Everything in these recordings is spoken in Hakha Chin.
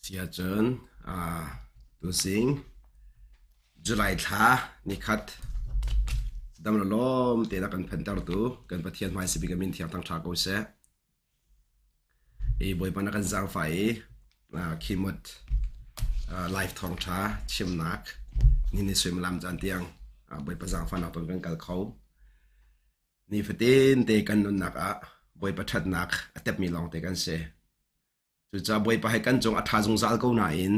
Siahcun tuzing July thla nikhat dam le lawm tein a kan phantertu kan Pathian hmai sibik a min thiang thangṭha ko seh. I Bawipa na kan zaangfah i khimut live thawngṭha chimnak ni ni suimilam caan tiang Bawipa zaangfahnak ton kan kal kho. Nifatin te kan nunnak ah Bawipa ṭhatnak a tepmi lawngte kan si. Cucaah Bawipa he kan cung a ṭha zungzal ko nain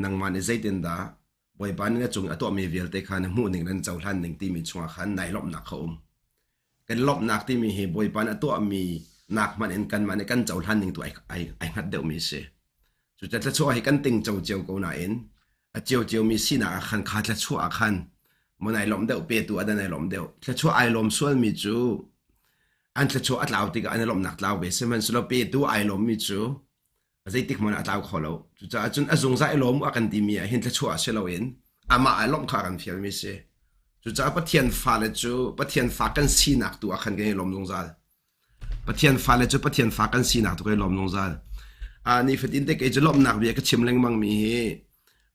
nangmah nih zeitindah Bawipa nih na cung i a tuahmi vialte kha na hmuh ning le na cohlan ning timi chungah khan nai lawmhnak kha um. Kan lawmhnak timi hi Bawipa nih a tuahmi nak hmanh in kanmah nih kan cohlan ning tu ai, ai, ai hngat deuhmi a si. Cucaah thluachuah hi kan tingco cio ko nain a ciociomi sinak ah khan kha thluachuah ah khan maw nai lawmh deuh petu ah dah nai lawmh deuh. Thluachuah ai lawm sualmi cu an thluachuah a tlau tikah an i lawmhnak tlau ve sihmanhsehlaw petu ai lawmmi cu zeitik hmanh ah a tlau kho lo cucaah cun a zungzal i lawm a kan timi ah hin thluachuah si loin amah ai lawmh kha a kan fialmi si cucaah Pathian fale cu Pathian fa kan sinak tu ah khan kan i lawm zungzal Pathian fale cu Pathian fa kan sinak tu kan i lawm zungzal nifatin te kei cu lawmhnak bia ka chim lengmang mi hi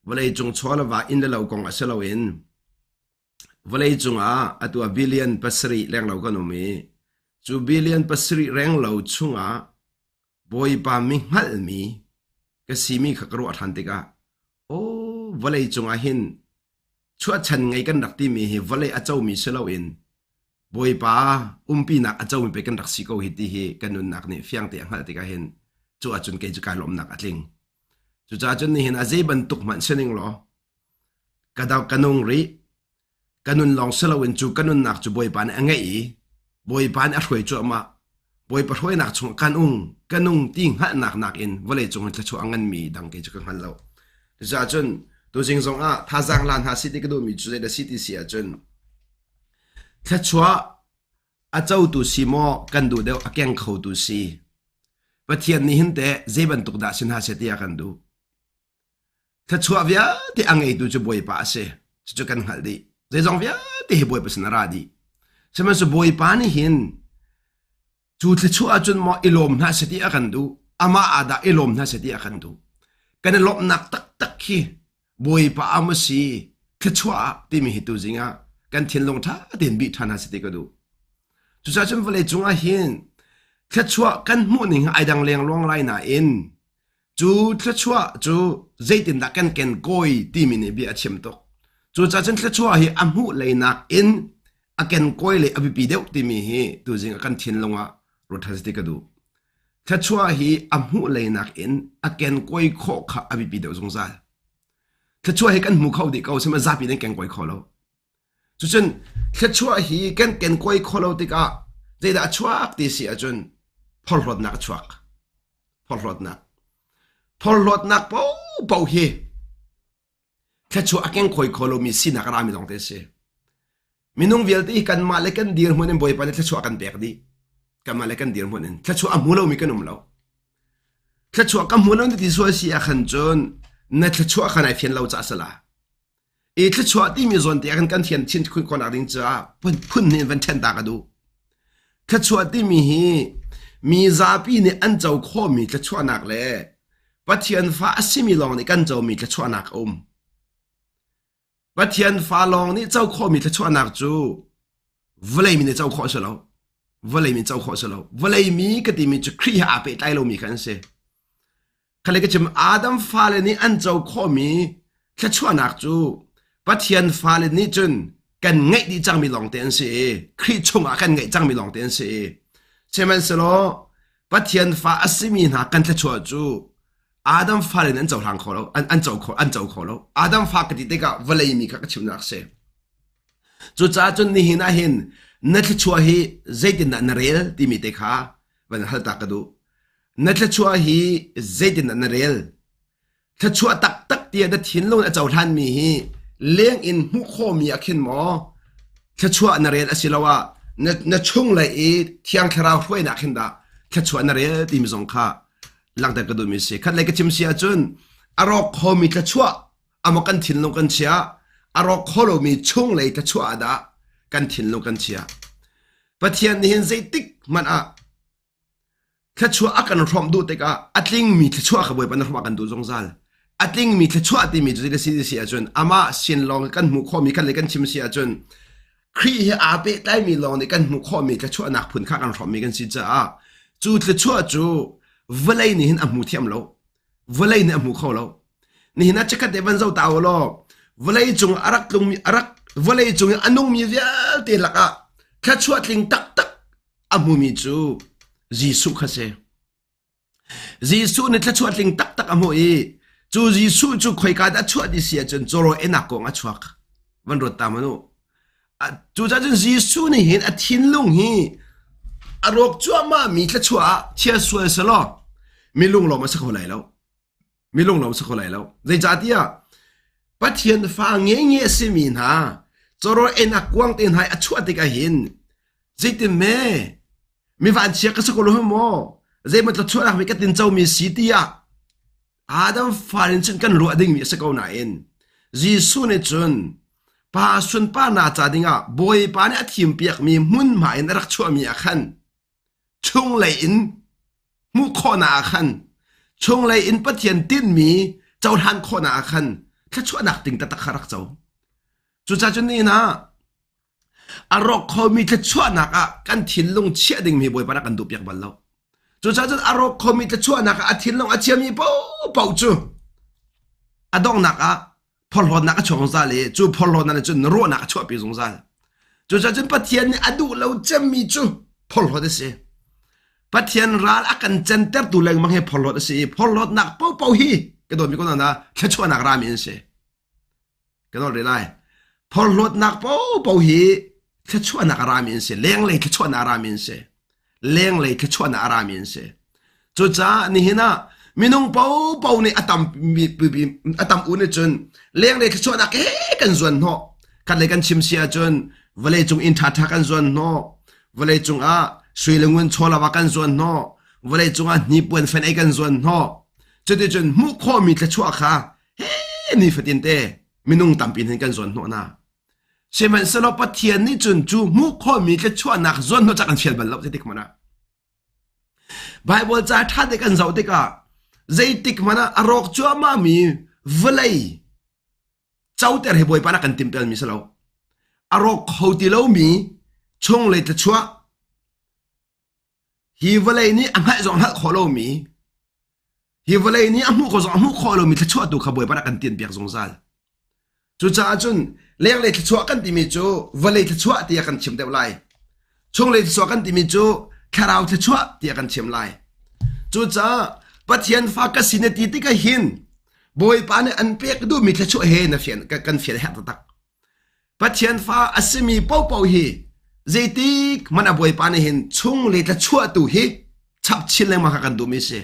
vawlei cung chaw le va inn le lo kong a si loin Vawleicung ah atu ah billion pasarih lenglo kan um i cu billion pasarih renglo chungah Bawipa mi hngalhmi ka simi kha ka ruah ṭhan tikah aw vawleicung ah hin chuahchan ngei kan rak timi hi vawlei a comi si loin Bawipa umpinak a comi pei kan rak si ko hi ti hi kan nunnak nih fiang te a hngalh tikah hin cu ahcun kei cu kai lawmhnak a tling. Cucaah cun nihin a zei bantuk hmanh sining law Ka do ka nung rih. Ka nun lawng si loin cu ka nunnak cu Bawipa nih a ngeih i Bawipa nih a hruai cuahmah. Bawipa hruainak chungah kan ung, ka nung ti hngalhnak nakin vawleicung in thluachuah a nganmi dang kei cu ka hngal lo. Cucaah cun tuzing zong ah thazaang la hna sih ti ka duhmi cu zeidah si ti si ahcun thluachuah a cotu si maw kan duh deuh a keng khotu si. Pathian nih hin teh zei bantuk dah si hna seh ti a kan duh. Thluachuah vialte a ngeitu cu Bawipa a si. Cucu kan hngalh dih. Zeizong vialte hi Bawipa sin a ra dih. Sihmanhsehlaw Bawipa nih hin cu thluachuah ahcun maw i lawm hna seh ti a kan duh, amah ah dah i lawm hna seh ti a kan duh. Kan i lawmhnak taktak khi Bawipa ah maw si, thluachuah ah timi hi tuzing ah kan thinlung ṭha tein bih ṭhan hna seh ti ka duh. Cucaah cun vawlei cungah hin thluachuah kan hmuh ning hi ai dang lengluang lai nain Cu thluachuah cu zeitindah kan ken kawi timi nih bia a chim tuk. Cucaah cun thluachuah hi a hmuh leinak in a ken kawi le a biapi deuh timi hi tuzing ah kan thinlung ah ruat ṭhan ti ka duh. Thluachuah hi a hmuh leinak in a ken kawi khawh kha a biapi deuh zungzal. Thluachuah hi kan hmu kho dih ko sihmanhsehlaw zapi nih ken kawi kho lo. Cucun thluachuah hi kan ken kawi khawh lo tikah zeidah a chuak ti si ahcun phorhlawtnak a chuak. Phorhlawtnak. Phorhlawtnak paohpaoh hi thluachuah a keng khawi kho lomi sinak a rami lawngte a si. Minung vialte hi kanmah le kan dirhmun in Bawipa nih thluachuah a kan pek dih. Kanmah le kan dirhmun in thluachuah a hmu lomi kan um lo. Thluachuah ka hmu lo na ti sual si ah khan cun na thluachuah kha nai fian lo caah a si la. I thluachuah timi zawn te ah khan kan thian chin khun khawhnak ding caah phun nih van ṭhen ta ka duh. Thluachuah timi hi mi zapi nih an co khawhmi thluachuahnak le Pathian fa a simi lawng nih kan comi thluachuahnak a um. Pathian fa lawng nih co khawhmi thluachuahnak cu vawlei mi nih co khawh a si lo. Vawlei mi co khawh a si lo. Vawlei mi ka timi cu Khrih he aa pehtlai lomi kha an si. Khale ka chim Adam fale nih an co khawhmi thluachuahnak cu Pathian fale nih cun kan ngeih dih cangmi lawngte an si i Khrih chungah kan ngeih cangmi lawngte an si i sihmanhsehlaw Pathian fa a simi hna kan thluachuah cu Adam fale nih an cohlang kho lo an, an co kho an co kho lo Adam fa ka ti tikah vawlei mi kha ka chimnak a si cucaah cun nihin ah hin na thluachuah hi zeitindah na rel timi te kha van hal ta ka duh Na thluachuah hi zeitindah na rel? Thluachuah taktak tiah na thinlung a cohlanmi hi leng in hmuh khawhmi ah khin maw thluachuah na rel asiloah na, na chunglei i Thiang Thlarau hruainak hin dah thluachuah na rel timi zong kha langhter ka duhmi si. Khat lei ka chim si ahcun a rawk khomi thluachuah amaw kan thinlung kan chiah a rawk kho lomi chunglei thluachuah ah dah kan thinlung kan chiah. Pathian nih hin zeitik hmanh ah Thluachuah a kan hrawmh duh tikah a tlingmi thluachuah kha Bawipa na hrawmh a kan duh zungzal. A tlingmi thluachuah timi cu zeidah si ti si ahcun amah sin lawng kan hmuh khawhmi kan le kan chim si ahcun Khrih he aa pehtlaimi lawng nih kan hmuh khawhmi thluachuahnak phun kha kan hrawmmi kan si caah cu thluachuah cu vawlei nih hin a hmu thiam lo. Vawlei nih a hmu kho lo. Nihin ah chikkhat te van zoh ta u law vawlei cung a rak tlungmi a rak vawlei cung i a nungmi vialte lakah thluachuah tling taktak a hmumi cu Jesuh kha si. Jesuh nih thluachuah tling taktak a hmuh i cu Jesuh cu khoika dah a chuah ti si ahcun cawraw enak kong a chuak. Van ruat ta hmanh u. Cucaah cun Jesuh nih hin a thinlung hi a rawk cuahmah mi thluachuah ah chia sual selaw mi lunglawm a si kho lai lo. Mi lunglawm a si kho lai lo. Zeicahtiah Pathian fa ngenge a simi hna cawraw enak kuang te hna i a chuah tikah hin zeitin me mi vanchia ka si ko lo maw zeimaw thluachuahnak mi ka tinco mi si tiah Adam far in cun kan ruah dingmi a si ko nain Jesuh nih cun pa sunparnak ca dingah Bawipa nih a thimpiakmi hmunhma in a rak chuahmi ah khan chunglei in hmuh khawhnak ah khan chunglei in Pathian tinhmi cohlan khawhnak ah khan thluachuahnak ting taktak kha rak co. Cucaah cun nihin ah A rawk khomi thluachuahnak ah kan thinlung chiah dingmi Bawipa rak kan duhpiak bal lo. Cucaah cun a rawk khomi thluachuahnak ah a thinlung a chiami paohpaoh cu a donghnak ah phorhlawtnak a chuak zungzal i cu phorhlawtnak nih cun rawhnak a chuahpi zungzal. Cucaah cun Pathian nih a duh lo cemmi cu phorhlawt a si. Pathian ral a kan cantertu lengmang hi phorhlawt a si i phorhlawtnak paohpaoh hi ka dawtmi ko hna thluachuahnak rami an si. Ka nawl rih lai. Phorhlawtnak paohpaoh hi thluachuahnak a rami an si. Lenglei thluachuahnak a rami an si. Lenglei thluachuahnak a rami an si. Cucaah nihin ah minung paohpaoh nih a tam a tam u nih cun lenglei thluachuahnak he kan zuan hnawh. Khat lei kan chim si ahcun vawlei cung inn ṭhaṭha kan zuan hnawh. Vawlei cung ah sui le ngun chawlava kan zuan hnawh. Vawlei cung ah hnipuan fen ei kan zuan hnawh. Cuticun hmuh khawhmi thluachuah kha he nifatin te minung tampi hin kan zawn hnawh hna. Sihmanhsehlaw Pathian nih cun cu hmuh khawhmi thluachuahnak zawn hnawh cak an fial bal lo zeitik hmanh ah. Bible ca ṭha te kan zoh tikah zeitik hmanh ah a rawk cuahmahmi vawlei coter hi Bawipa nih a kan timhpialmi si lo. A rawk kho ti lomi chunglei thluachuah Hi vawlei nih a hngalh zong a hngalh khawh lomi, hi vawlei nih a hmuh khawh zong a hmuh khawh lomi thluachuah tu kha Bawipa nih a kan tianpiak zungzal. Cucaah cun lenglei thluachuah kan timi cu vawlei thluachuah tiah kan chim deuh lai. Chunglei thluachuah kan timi cu thlarau thluachuah tiah kan chim lai. Cucaah Pathian fa ka si na ti tikah hin Bawipa nih an pek duhmi thluachuah he na fian kan fian a herh taktak. Pathian fa a simi paohpaoh hi zeitik hmanh a Bawipa nih hin chung le tlachuahtu hi chap chin lengmang kha kan duhmi si.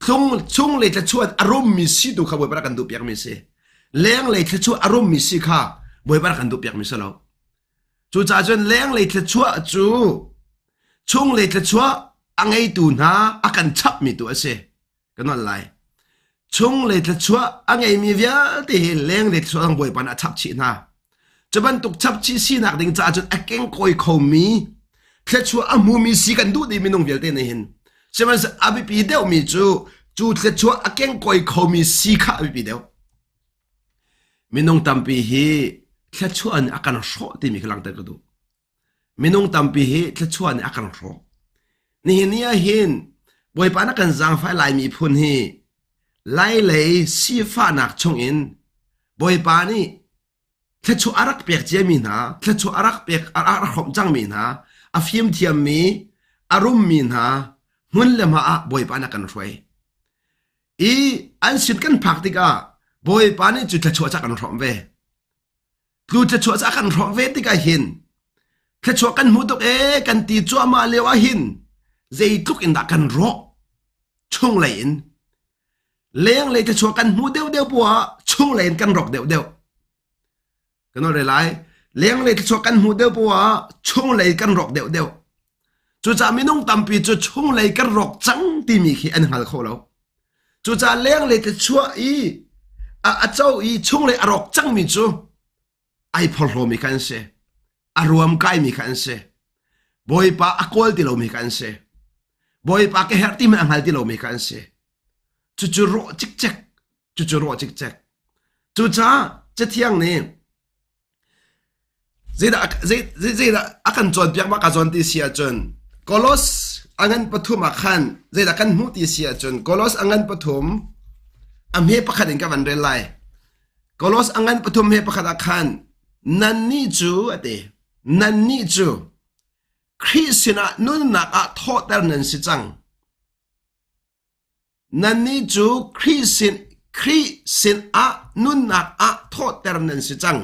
Thlung chung le thlachuah a rummi si tu kha Bawipa rak kan duhpiakmi si. Lenglei thluachuah a rummi si kha Bawipa rak kan duhpiakmi si lo. Cucaah cun lenglei thluachuah cu chunglei thluachuah a ngeitu hna a kan chapmi tu a si. Ka nolh lai. Chunglei thluachuah a ngeimi vialte hi lenglei thluachuah zong Bawipa nih a chap chih hna. Cu bantuk chapchih sinak ding caah cun a kengkawi khomi thluachuah a hmumi si kan duh dih minung vialte nih hin. Sihmanhsehlaw a biapi deuhmi cu cu thluachuah a kengkawi khomi si kha a biapi deuh. Minung tampi hi thluachuah nih a kan hrawh timi kha langhter ka duh. Minung tampi hi thluachuah nih a kan hrawh. Nihin ni ah hin Bawipa na kan zaangfah Lai miphun hi Lailei sifahnak chungin Bawipa nih thluachuah a rak pek ciami hna, thluachuah a rak pek a rak hrawmh cangmi hna, a fimthiammi, a rummi hna hmun le hma ah Bawipa nih a kan hruai. I an sin kan phak tikah Bawipa nih cu thluachuah cu a kan hrawmh ve. Tlu thluachuah cu a kan hrawmh ve tikah hin thluachuah kan hmu tuk ee kan ti cuahmah lio ah hin zeitluk in dah kan rawh chunglei in lenglei thluachuah kan hmu deuhdeuh poah chunglei in kan rawk deuhdeuh kan re lai lenglei thluachuah kan hmu deuh poah chunglei kan rawk deuhdeuh cucaah minung tampi cu chunglei kan rawk cang timi khi an hngal kho lo Cucaah lenglei thluachuah i a co i chunglei a rawk cangmi cu ai phorhlawmi kha an si. A ruam kaimi kha an si. Bawipa a kawl ti lomi kha an si. Bawipa ka herh ti hmanh a hngal ti lomi kha an si. Cucu rawh cikcek. Cucu ruah cikcek. Cucaah Cathiang nih zeidah zeidah a kan cawnpiak ma ka zawn ti si ahcun Kolos a ngan pathum ah khan zeidah kan hmuh ti si ahcun Kolos a ngan pathum a hme pakhat in ka van rel lai. Kolos a ngan pathum he pakhat ah khan nannih cu a ti nannih cu Khrih sinah nunnak ah thawhter nan si cang. Nannih cu Khrih sin Khrih sinah nunnak ah thawhter nan si cang.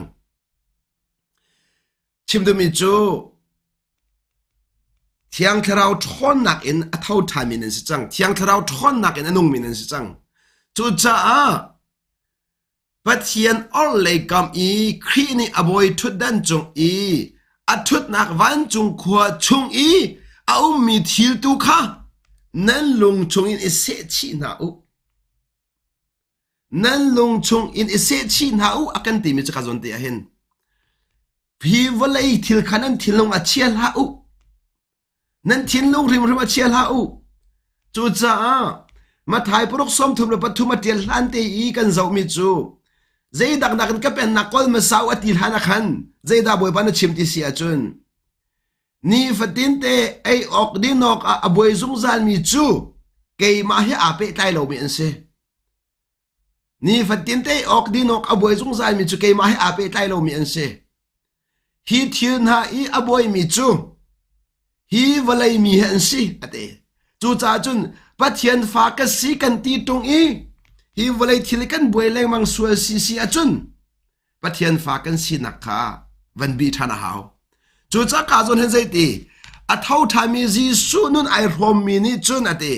Chim duhmi cu Thiang Thlarau ṭhawnnak in a tho ṭhanmi nan si cang. Thiang Thlarau ṭhawnnak in a nungmi nan si cang. Cucaah Pathian orhlei kam i Khrih nih a bawi ṭhutdan cung i a ṭhutnak vancung khua chung i a ummi thil tu kha nan lung chungin i sehchih hna u. Nan lung chungin i sehchih hna u a kan timi cu ka zawn te ah hin hi vawlei thil kha nan thinlung ah chia hlah u. Nan thinlung hrimhrim a chia hlah u. Cucaah Matthai paruk 33 a ṭial hlan te i kan zohmi cu zeidak nakin ka pennak kawl hmasa u a ti hlan ah khan zeidah Bawipa na chim ti si ahcun nifatin te ei awk din awk ah a buai zungzalmi cu keimah he aa pehtlai lomi an si. Nifatin te awk din awk a buai zungzalmi cu keimah he aa pehtlai lomi an si. Hi thil hna i a buaimi cu hi vawlei mi he an si, a ti. Cucaah cun Pathian fa ka si kan ti ṭung i hi vawlei thil i kan buai lengmang sual si si ahcun Pathian fa kan sinak kha van bih ṭhan a hau. Cucaah ka zawn hin zeiti a tho ṭhanmi Jesuh nun ai hrawmmi nih cun a ti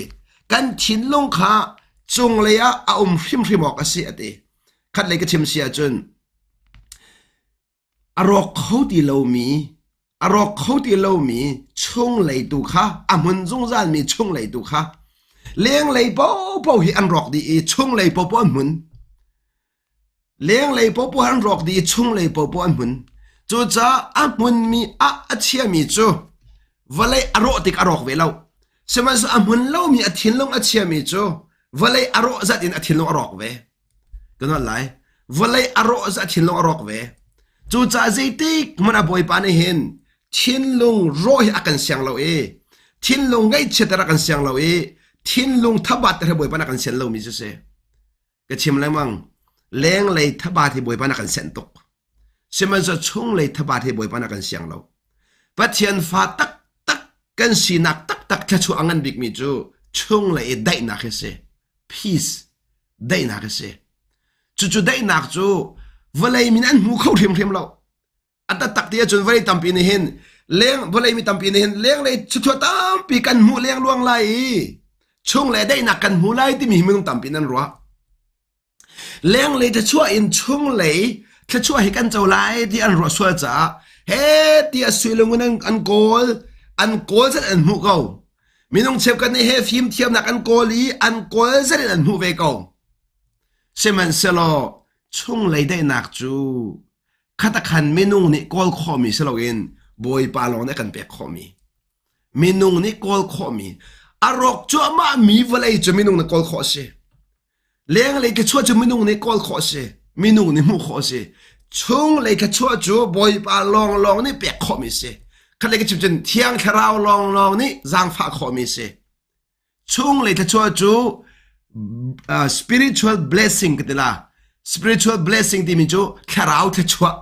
kan thinlung kha cunglei ah a um hrimhrim awk a si a ti. Khatlei ka chim si ahcun A rawk kho ti lomi a rawk kho ti lomi chunglei tu kha a hmun zungzalmi chunglei tu kha lenglei paohpaoh hi an rawk dih i chunglei paohpaoh an hmun. Lenglei paohpaoh an rawk dih i chunglei paohpaoh an hmun. Cucaah a hmunmi ah a chiami cu vawlei a rawh tik a rawk ve lo. Sihmanhsehlaw a hmun lomi a thinlung a chiami cu vawlei a rawh zat in a thinlung a rawk ve. Ka nolh lai. Vawlei a rawh a thinlung a rawk ve. Cucaah zeitik hmanh ah Bawipa nih hin thinlung rawh hi a kan siang lo i thinlung ngaihchiat a kan siang lo i thinlung thabat hi Bawipa nih a kan sian lomi cu si. Ka chim lengmang. Lenglei thabat hi Bawipa nih a kan senh tuk. Sihmanhsehlaw chunglei thabat hi Bawipa nih a kan siang lo. Pathian fa taktak kan sinak taktak thluachuah a ngan bikmi cu chunglei i daihnak hi si. Peace. Daihnak a si. Cucu daihnak cu vawlei min an hmu kho hrimhrim lo. A taktak ti ahcun vawlei tampi nih hin leng vawlei mi tampi nih hin lenglei chuthuah tampi kan hmuh lengluang lai i chunglei daihnak kan hmu lai timi hi minung tampi nan ruah. Lenglei thluachuah in chunglei thluachuah hi kan co lai ti an ruah sual caah he tiah suilung in an kawl an kawl zat an hmuh ko. Minung cheukhat nih he fimthiamnak an kawl i an kawl zat in an hmuh ve ko. Sihmanhsehlaw chunglei daihnak cu khatakhan minung nih kawl khawhmi si loin Bawipa lawng nih a kan pek khawhmi. Minung nih kawl khawhmi a rawk cuahmahmi vawlei cu minung nih kawl khawh a si. Lenglei thluachuah cu minung nih kawl khawh a si. Minung nih hmuh khawh a si. Chunglei thluachuah cu Bawipa lawnglawng nih pek khawhmi a si. Khatlei ka chim cun Thiang Thlarau lawnglawng nih zaangfah khawhmi a si. Chunglei thluachuah cu uh, spiritual blessing ka ti la. Spiritual blessing timi cu thlarau thluachuah,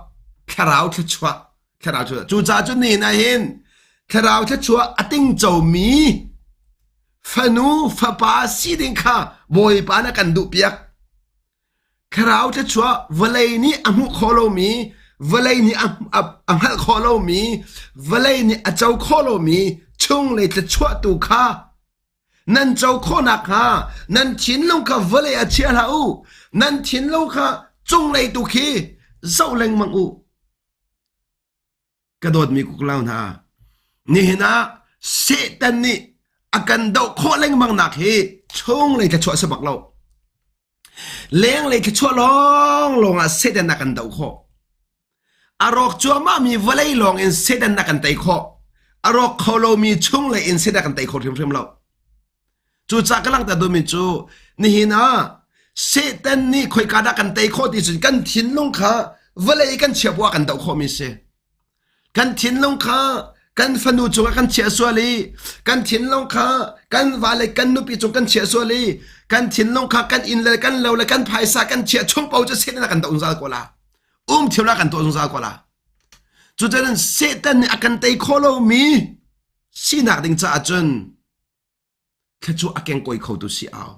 thlarau thluachuah, thlarau thluachuah. Cucaah cun nihin ah hin thlarau thluachuah a tingcomi fanu fapa si ding kha Bawipa na kan duhpiak. Thlarau thluachuah vawlei nih a hmuh khawh lomi, vawlei nih a, a, a hngalh khawh lomi, vawlei nih a co khawh lomi chunglei thluachuah tu kha nan co khawh nakhnga nan thinlung kha vawlei ah chia hlah u. Nan thinlung kha cunglei tu khi zoh lengmang u. Ka dawtmi kuklau hna, nihin ah Satan nih a kan doh khawh lengmang nak hi chunglei thluachuah a si bak lo. Lenglei thluachuah lawnglawng ah Satan a kan doh khawh. A rawk cuahmahmi vawlei lawng in Satan a kan tei khawh. A rawk kho lomi chunglei in Satan a kan tei kho hrimhrim lo. Cucaah ka langhter duhmi cu nihin ah. Satan nih khoika dah kan tei khawh ti cun kan thinlung kha vawlei kan chia bu ah kan doh khawhmi si. Kan thinlung kha kan fanu cungah kan chiah sual i kan thinlung kha kan va le kan nupi cung kan chiah sual i kan thinlung kha kan inn le kan lo le kan phaisa kan chiah chung paoh cu Satan a kan doh zungzal ko la. Um thil a kan tuah zungzal ko la. Cucaah Satan nih a kan tei khawh lomi sinak ding caah cun thluachuah a kengkawi khotu si au.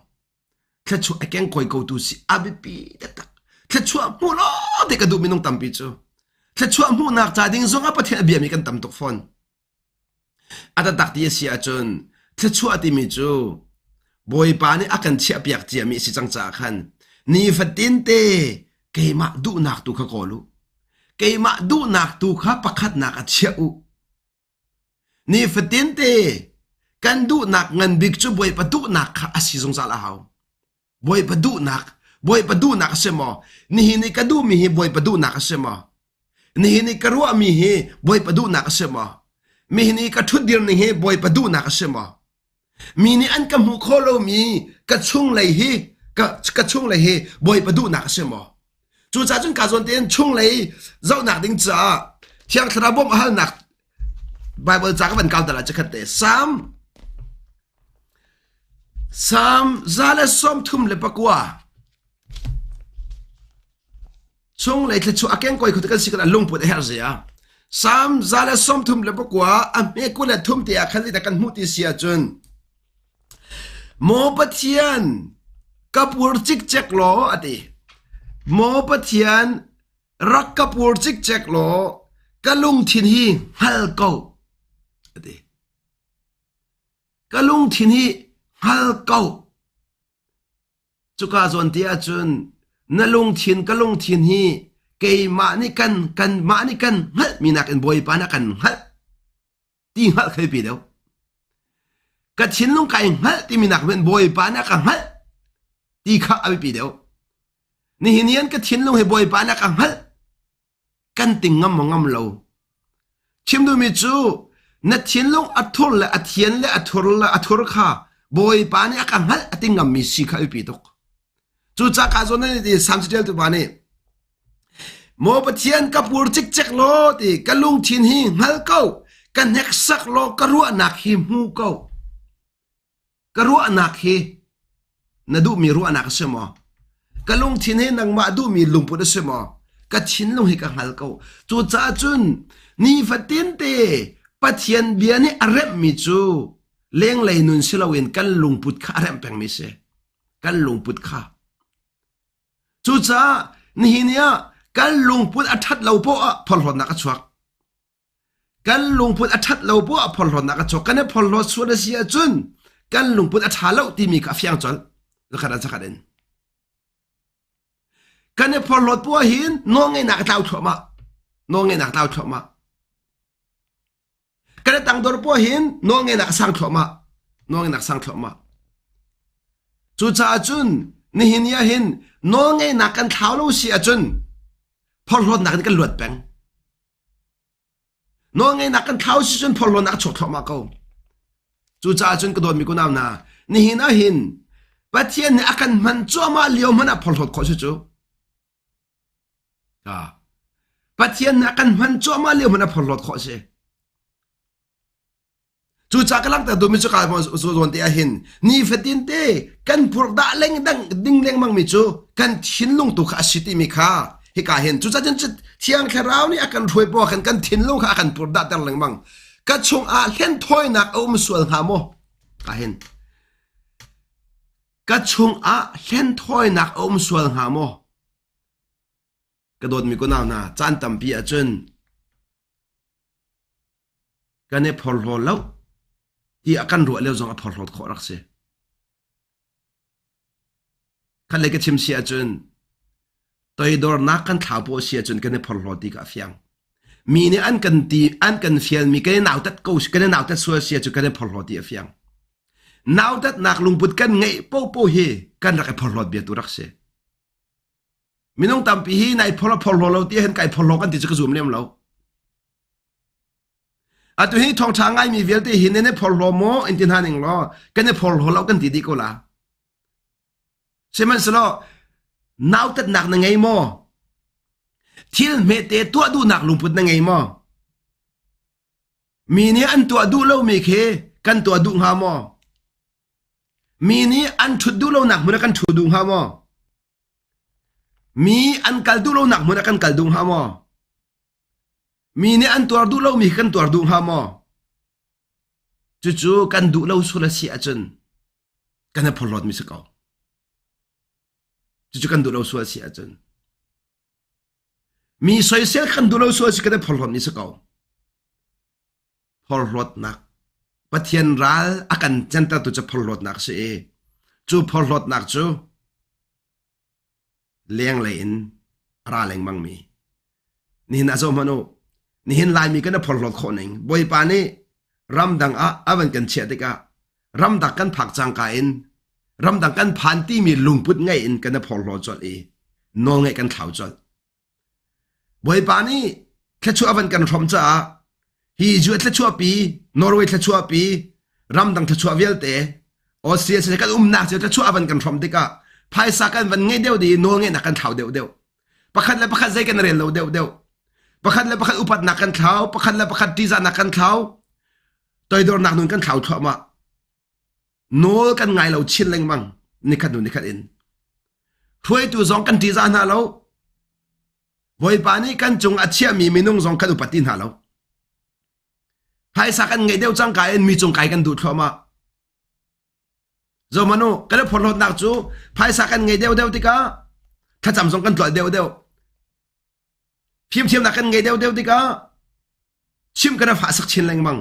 Thluachuah a kengkawi khotu si a biapi taktak. Thluachuah hmuh law ti ka duh minung tampi cu. Thluachuah hmuhnak ca ding zong ah Pathian a biami kan tam tuk fawn. A taktak ti a si ahcun thluachuah timi cu Bawipa nih a kan chiahpiak ciami a si cang caah khan nifatin te keimah duhnak tu kha kawl u. Keimah duhnak tu kha pakhatnak ah chiah u. Nifatin te kan duhnak ngan bik cu Bawipa duhnak kha a si zungzal a hau. Bawipa duhnak, Bawipa duhnak a si maw? Nihin i ka duhmi hi Bawipa duhnak a si maw? Nihin i ka ruahmi hi Bawipa duhnak a si maw? Nihin i ka ṭhutdir ning hi Bawipa duhnak a si maw? Mi nih an ka hmuh khawh lomi ka chunglei hi ka, ka chunglei hi Bawipa duhnak a si maw? Cucaah cun ka zawn tein chunglei zohnak ding caah Thiang Thlarau bawmh a halnak Bible ca ka van kau dal ah chikkhat te Psalm Psalm 139 chunglei thluachuah a kengkawi kho kan si kan lungput a herh zia Psalm 139 a hme 23 te ah khan kan hmuh ti si ahcun Maw Pathian ka pur cikcek law a ti Maw Pathian rak ka pur cikcek law ka lungthin hi hngal ko a ti Ka lungthin hi hngal ko. Cuka zawn te ahcun na lungthin ka lungthin hi keimah nih kan kanmah nih kan hngalhmi nakin Bawipa nih a kan hngalh ti hngalh kha biapi deuh. Ka thinlung kai hngalh timi nak hmanh Bawipa nih a ka hngalh ti kha a biapi deuh. Nihin ni an ka thinlung hi Bawipa nih a ka hngalh kan ting ngam maw ngam lo. Chim duhmi cu na thinlung a thur le a thian le a thur le a thur kha Bawipa nih a ka hngalh a ti ngammi si kha a biapi tuk. Cucaah ka zawn nan ti Salm caṭialtu pa nih Maw Pathian ka pur cikcek law ti ka lungthin hi hngal ko ka hneksak law ka ruahnak hi hmu ko. Ka ruahnak hi na duhmi ruahnak a si maw? Ka lungthin hi nangmah duhmi lungput a si maw? Ka thinlung hi ka hngal ko. Cucaah cun nifatin te Pathian bia nih a remhmi cu lenglei nun si loin kan lungput kha a remh pengmi si. Kan lungput kha. Cucaah nihin ni ah kan lungput a ṭhat lo poah ah phorhlawtnak a chuak. Kan lungput a ṭhat lo bu ah phorhlawtnak a chuak. Kan i phorhlawt sual a si ahcun kan lungput a ṭha lo timi kha a fiang colh. Zakhat ah zakhat in. Kan i phorhlawt bu ahhin nawlngeihnak a tlau thluahmah. Nawlngeihnak a tlau thluahmah. Kan i tangdor bu ahhin nawlngeihnak a sang thluahmah. Nawlngeihnak a sang thluahmah. Cucaah cun nihin ni ahhin nawlngeihnak kan thlau lo si ahcun phorhlawtnak in kan luat peng. Nawlngeihnak kan thlau si cun phorhlawtnak a chuak thluahmah ko. Cucaah cun ka dawtmi kunau hna, nihin ah hin Pathian nih a kan hman cuahmah lio hmanh ah phorhlawt khawh si cu. Pathian nih a kan hman cuahmah lio hmanh ah phorhlawt khawh si. Cucaah ka langhter duhmi cu ka zawn te ah hin nifatin te kan purdah lengdang ding lengmang mi cu kan thinlung tu kha a si timi kha hika hin cucaah cun Thiang Thlarau nih a kan hruai poah khan kan thinlung kha a kan purdah ter lengmang ka chungah hlenthawinak a um sual hnga maw ka hin ka chungah hlenthawinak a um sual hnga maw ka dawtmi kunau hna caan tampi ahcun Kan i phorhlaw lo ti a kan ruah lio zong a phorhlawt khawh rak si. Khat lei ka chim si ahcun toidornak kan thlau paw si ahcun kan i phorhlaw ti ka a fiang. Mi nih an kan ti an kan fialmi kan i nautat ko kan i nautat sual si ahcun kan i phorhlaw ti a fiang. Nautatnak lungput kan ngeih popo hi kan rak i phorhlawt bia tu rak si. Minung tampi hi nai phorhlaw phorhlaw lo ti hin kai phorhlaw kan ti cu ka zum lem lo. Atu hi thawngṭha ngaimi vialte hi nan i phorhlaw maw in ti hna ning law kan i phorhlaw lo kan ti dih ko la. Sihmanhsehlaw nautatnak na ngei maw? Thil hmete tuah duhnak lungput na ngei maw? Mi nih an tuah duh lomi khi kan tuah duh hnga maw? Mi nih an ṭhut duh lonak hmun ah kan ṭhu duh hnga maw? Mi an kal duh lonak hmun ah kan kal duh hnga maw? Mi nih an tuar duh lomi kan tuar duh hnga maw? Cucu kan duh lo sual a si ahcun kan i phorhlawtmi si ko. Cucu kan duh lo sual a si ahcun. Mi soisel kan duh lo sual si kan i phorhlawtmi si ko. Phorhlawtnak. Pathian ral a kan cantertu cu phorhlawtnak a si i cu phorhlawtnak cu lenglei in a ra lengmangmi. Nihin ah zoh hmanh u. Nihin Laimi kan i phorhlawt khawh ning. Bawipa nih ramdang ah a van kan chiah tikah ramdang kan phak cangka in ramdang kan phan timi lungput ngei in kan i phorhlaw colh i nawlngaih kan thlau colh. Bawipa nih thluachuah a van kan hrawm caah hi cu a thluachuahpi Norway thluachuahpi ramdang thluachuah vialte Austria siseh kan umnak cu thluachuah a van kan hrawm tikah phaisa kan van ngei deuh dih i nawlngeihnak kan thlau deuh deuh. Pakhat le pakhat zei kan rel lo deuh deuh. Pakhat le pakhat upatnak kan thlau, pakhat le pakhat ṭihzahnak kan thlau, toidornak nun kan thlau thluahmah. Nawl kan ngai lo chin lengmang nikhat hnu nikhat in. Hruaitu zong kan ṭihzah hna lo. Bawipa nih kan cung a chiahmi minung zong kan upat ti hna lo. Phaisa kan ngeih deuh cangka in mi cung kai kan duh thluahmah. Zohmanh u, kan i phorhlawtnak cu phaisa kan ngei deuhdeuh tikah thlacam zong kan tuah deuhdeuh. Fimthiamnak kan ngei deuhdeuh tikah chim kan i fahsak chin lengmang.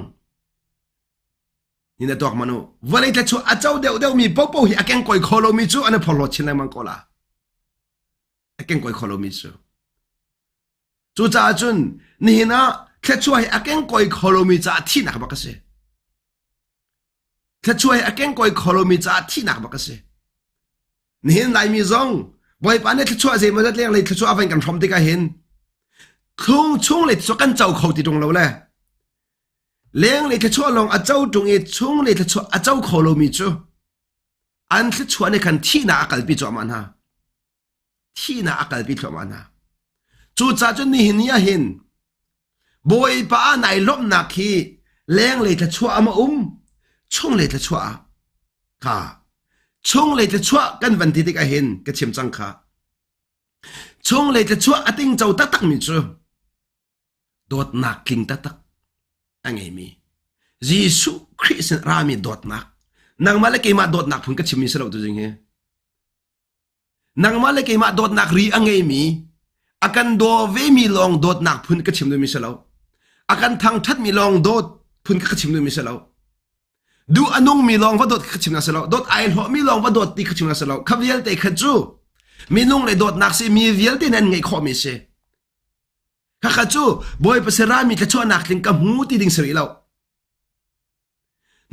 Ni na tuak man u. Vawlei thlachuah a co deuhdeuh mi popo hi a kengkawi kho lomi cu an i phorhlawt chin lengmang ko la. A kengkawi kho lomi cu. Cucaah cun nihin ah thluachuah hi a kengkawi kho lomi caah thihnak bak a si. Thluachuah hi a kengkawi kho lomi caah thihnak bak a si. Nihin Laimi zong Bawipa nih thluachuah zeimawzat lenglei thluachuah a van kan hrawm tikah hin thlung chung le thluachuah kan co kho ti ṭung lo le lenglei thluachuah lawng a co ṭung i chunglei thluachuah a co kho lomi cu an thluachuah nih khan thihnak a kalpi cuahmah hna. Thihnak a kalpi thluahmah hna. Cucaah cun nihin ni ah hin Bawipa ah nai lawmhnak hi lenglei thluachuah ah ma um chunglei thluachuah ah kha chunglei thluachuah kan van ti tikah hin ka chim cang kha chunglei thluachuah a tingco taktakmi cu dawtnak tling taktak a ngeimi Jesuh Khrih sin rami dawtnak nangmah le keimah dawtnak phun ka chimmi si lo tu zing hi Nangmah le keimah dawtnak ri a ngeimi, a kan daw vemi lawng dawtnak phun ka chim duhmi si lo. A kan thangṭhatmi lawng dawt phun ka chim duhmi si lo. Duh a nungmi lawng va dawt ka chim na si lo. Dawt ai hlawhmi lawng va dawt ti ka chim na si lo. Kha vialte kha cu minung le dawtnak si mi vialte nih an ngeih khawhmi si. Khakha cu Bawipa serami thluachuahnak tling ka hmu ti ding si rih lo.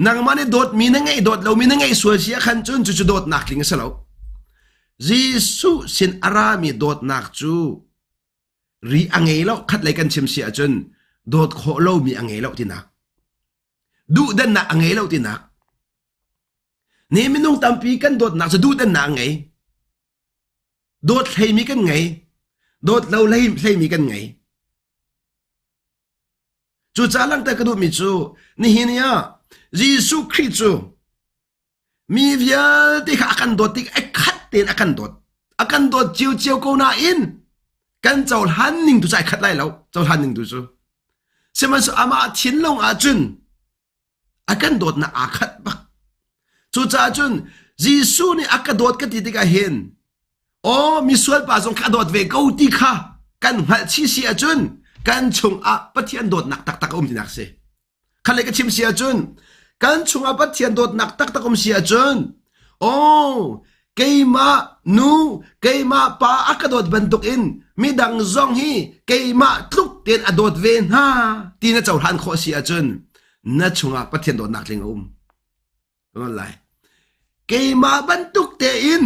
Nangmah nih dawtmi na ngeih dawt lomi na ngeih sual si ah khan cun cucu dawtnak tling a si lo. Jesuh sin a rami dawtnak cu ri a ngei lo khat lei kan chim si ahcun dawt khawh lomi a ngei lo tinak. Duhdannak a ngei lo tinak. Ni minung tampi kan dawtnak cu duhdannak a ngei. Dawt hleimi kan ngei. Dawt lo hleimi kan ngei. Cucaah langhter ka duhmi cu nihin ni ah Jesuh Khrih cu mi vialte kha a kan dawt tik a khat tein a kan dawt. A kan dawt ciocio ko nain kan cohlan ning tu cu ai khat lai lo cohlan ning tu cu. Sihmanhsehlaw amah thinlung ahcun a kan dawtnak aa khat bak. Cucaah cun Jesuh nih a ka dawt ka ti tikah hin aw misual pa zong kha a dawt ve ko ti kha kan hngalh chih si ahcun kan chungah Pathian dawtnak taktak a um tinak si. Kha le ka chim si ahcun kan chungah Pathian dawtnak taktak um si ahcun aw keimah nu keimah pa a ka dawt bantukin midang zong hi keimah tluk tein a dawt ve hna ti na cohlan khawh si ahcun na chungah Pathian dawtnak tling a um lai keimah bantuk tein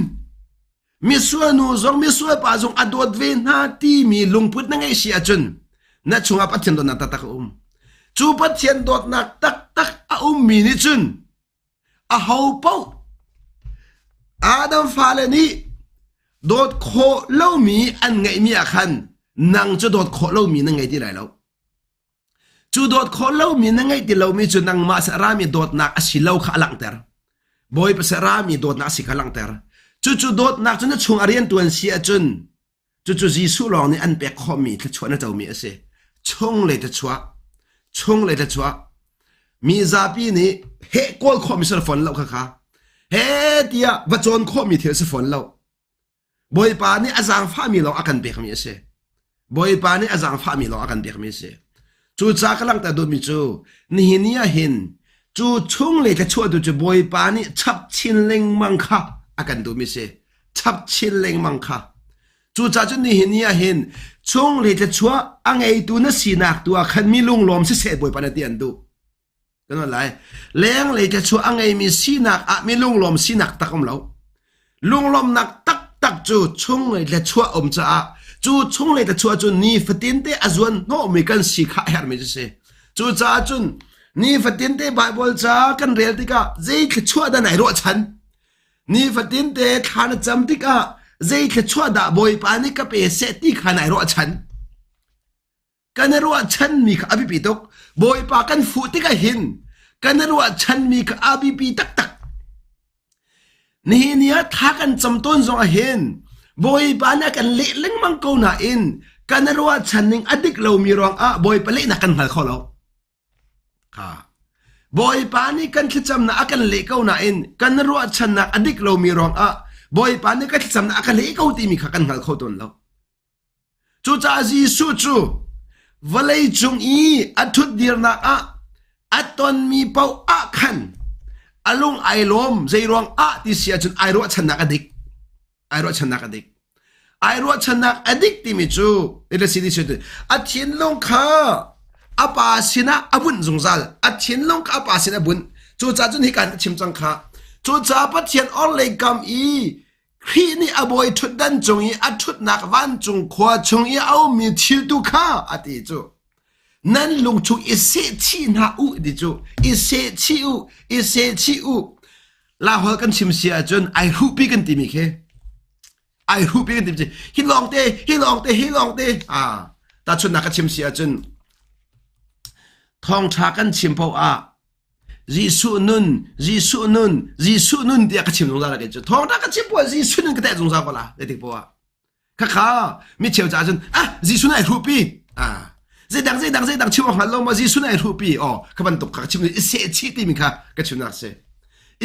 misual nu zong misual pa zong a dawt ve hna timi lungput na ngeih si ahcun na chungah Pathian dawtnak taktak a um cu Pathian dawtnak taktak a ummi nih cun aho paoh. Adam fale nih dawt khawh lomi an ngeihmi ah khan nang cu dawt khawh lomi na ngei ti lai lo. Cu dawt khawh lomi na ngeih ti lomi cu nangmah rami dawtnak a si lo kha a langhter. Bawipa rami dawtnak a si kha a langhter. Cucu dawtnak cu na chung a riantuan si ahcun Cucu Jesuh lawng nih an pek khawhmi thluachuah na comi a si. Chung le thluachuah, chung le thluachuah. Mi zapi nih heh kawl khawhmi si fawn lo kha kha. He tiah va cawn khawhmi thil si fawn lo. Bawipa nih a zaangfahmi lawng a kan pekmi a si. Bawipa nih a zaangfahmi lawng a kan pekmi a si. Cucaah ka langhter duhmi cu nihin ni ah hin cu chung le thluachuah tu cu Bawipa nih chap chin lengmang kha a kan duhmi si. Chap chin lengmang kha. Cucaah cun nihin ni ah hin chung le thluachuah a ngeitu na sinak tu ah khan mi lunglawm siseh Bawipa na ti an duh. Kan lai. Lenglei thluachuah a ngeimi sinak ah mi lunglawm sinak tak um lo. Lunglawmnak taktak cu chunglei thluachuah um caah cu chunglei thluachuah cu nifatin te a zuan hnawhmi kan si kha a herhmi cu si. Cucaah cun nifatin te Baibal ca kan rel tikah zei thluachuah dah nai ruahchan? Nifatin te thla na cam tikah zei thluachuah dah Bawipa nih ka pe seh ti kha nai ruahchan? Kan i ruahchanmi kha a biapi tuk. Bawipa kan fuh tikah hin kan i ruahchanmi kha a biapi taktak. Nihin ni ah thla kan cam tawn zong ah hin Bawipa nih a kan leh lengmang ko nain kan i ruahchan ning a dik lomi ruangah Bawipa lehnak kan hngal kho lo. Kha. Bawipa nih kan thlacamnak a kan leh ko nain kan ruahchannak a dik lomi ruangah Bawipa nih ka thlacamnak a ka leh ko timi kha kan hngal kho tawn lo. Cucaah Jesuh cu vawlei cung i a ṭhutdirnak ah a tonmi paoh ah khan a lung ai lawm zeiruang ah ti si ahcun ai ruahchannak a dik. Ai ruahchannak a dik. Ai ruahchannak a dik timi cu a thinlung kha a pa sinah a bunh zungzal. A thinlung kha a pa sinah a bunh. Cucaah cun hika in a chim cang kha. Cucaah Pathian orhlei kam i Khrih nih a bawi ṭhutdan cung i a ṭhutnak vancung khua chung i a ummi thil tu kha a ti cu nan lung chung i sehchih hna u ti cu i sehchih u i sehchih u lahol kan chim si ahcun ai hruhpi kan timi khi ai hruhpi kan timi hi lawng te hi lawng te hi lawng te a tahchunhnak ka chim si ahcun thawngṭha kan chim paoh ah Jesuh nun, Jesuh nun, Jesuh nun tiah ka chim zungzal kei cu. Thawngṭha ka chim poah Jesuh nun ka teh zungzal ko la zeitik poah. Khakha mi cheu caah cun ah Jesuh nai hruhpi. Ah zeidang zeidang zeidang chim awk hngal lo ma Jesuh nai hruhpi. Oh kha bantuk kha ka chim i sehchih timi kha ka chimnak si.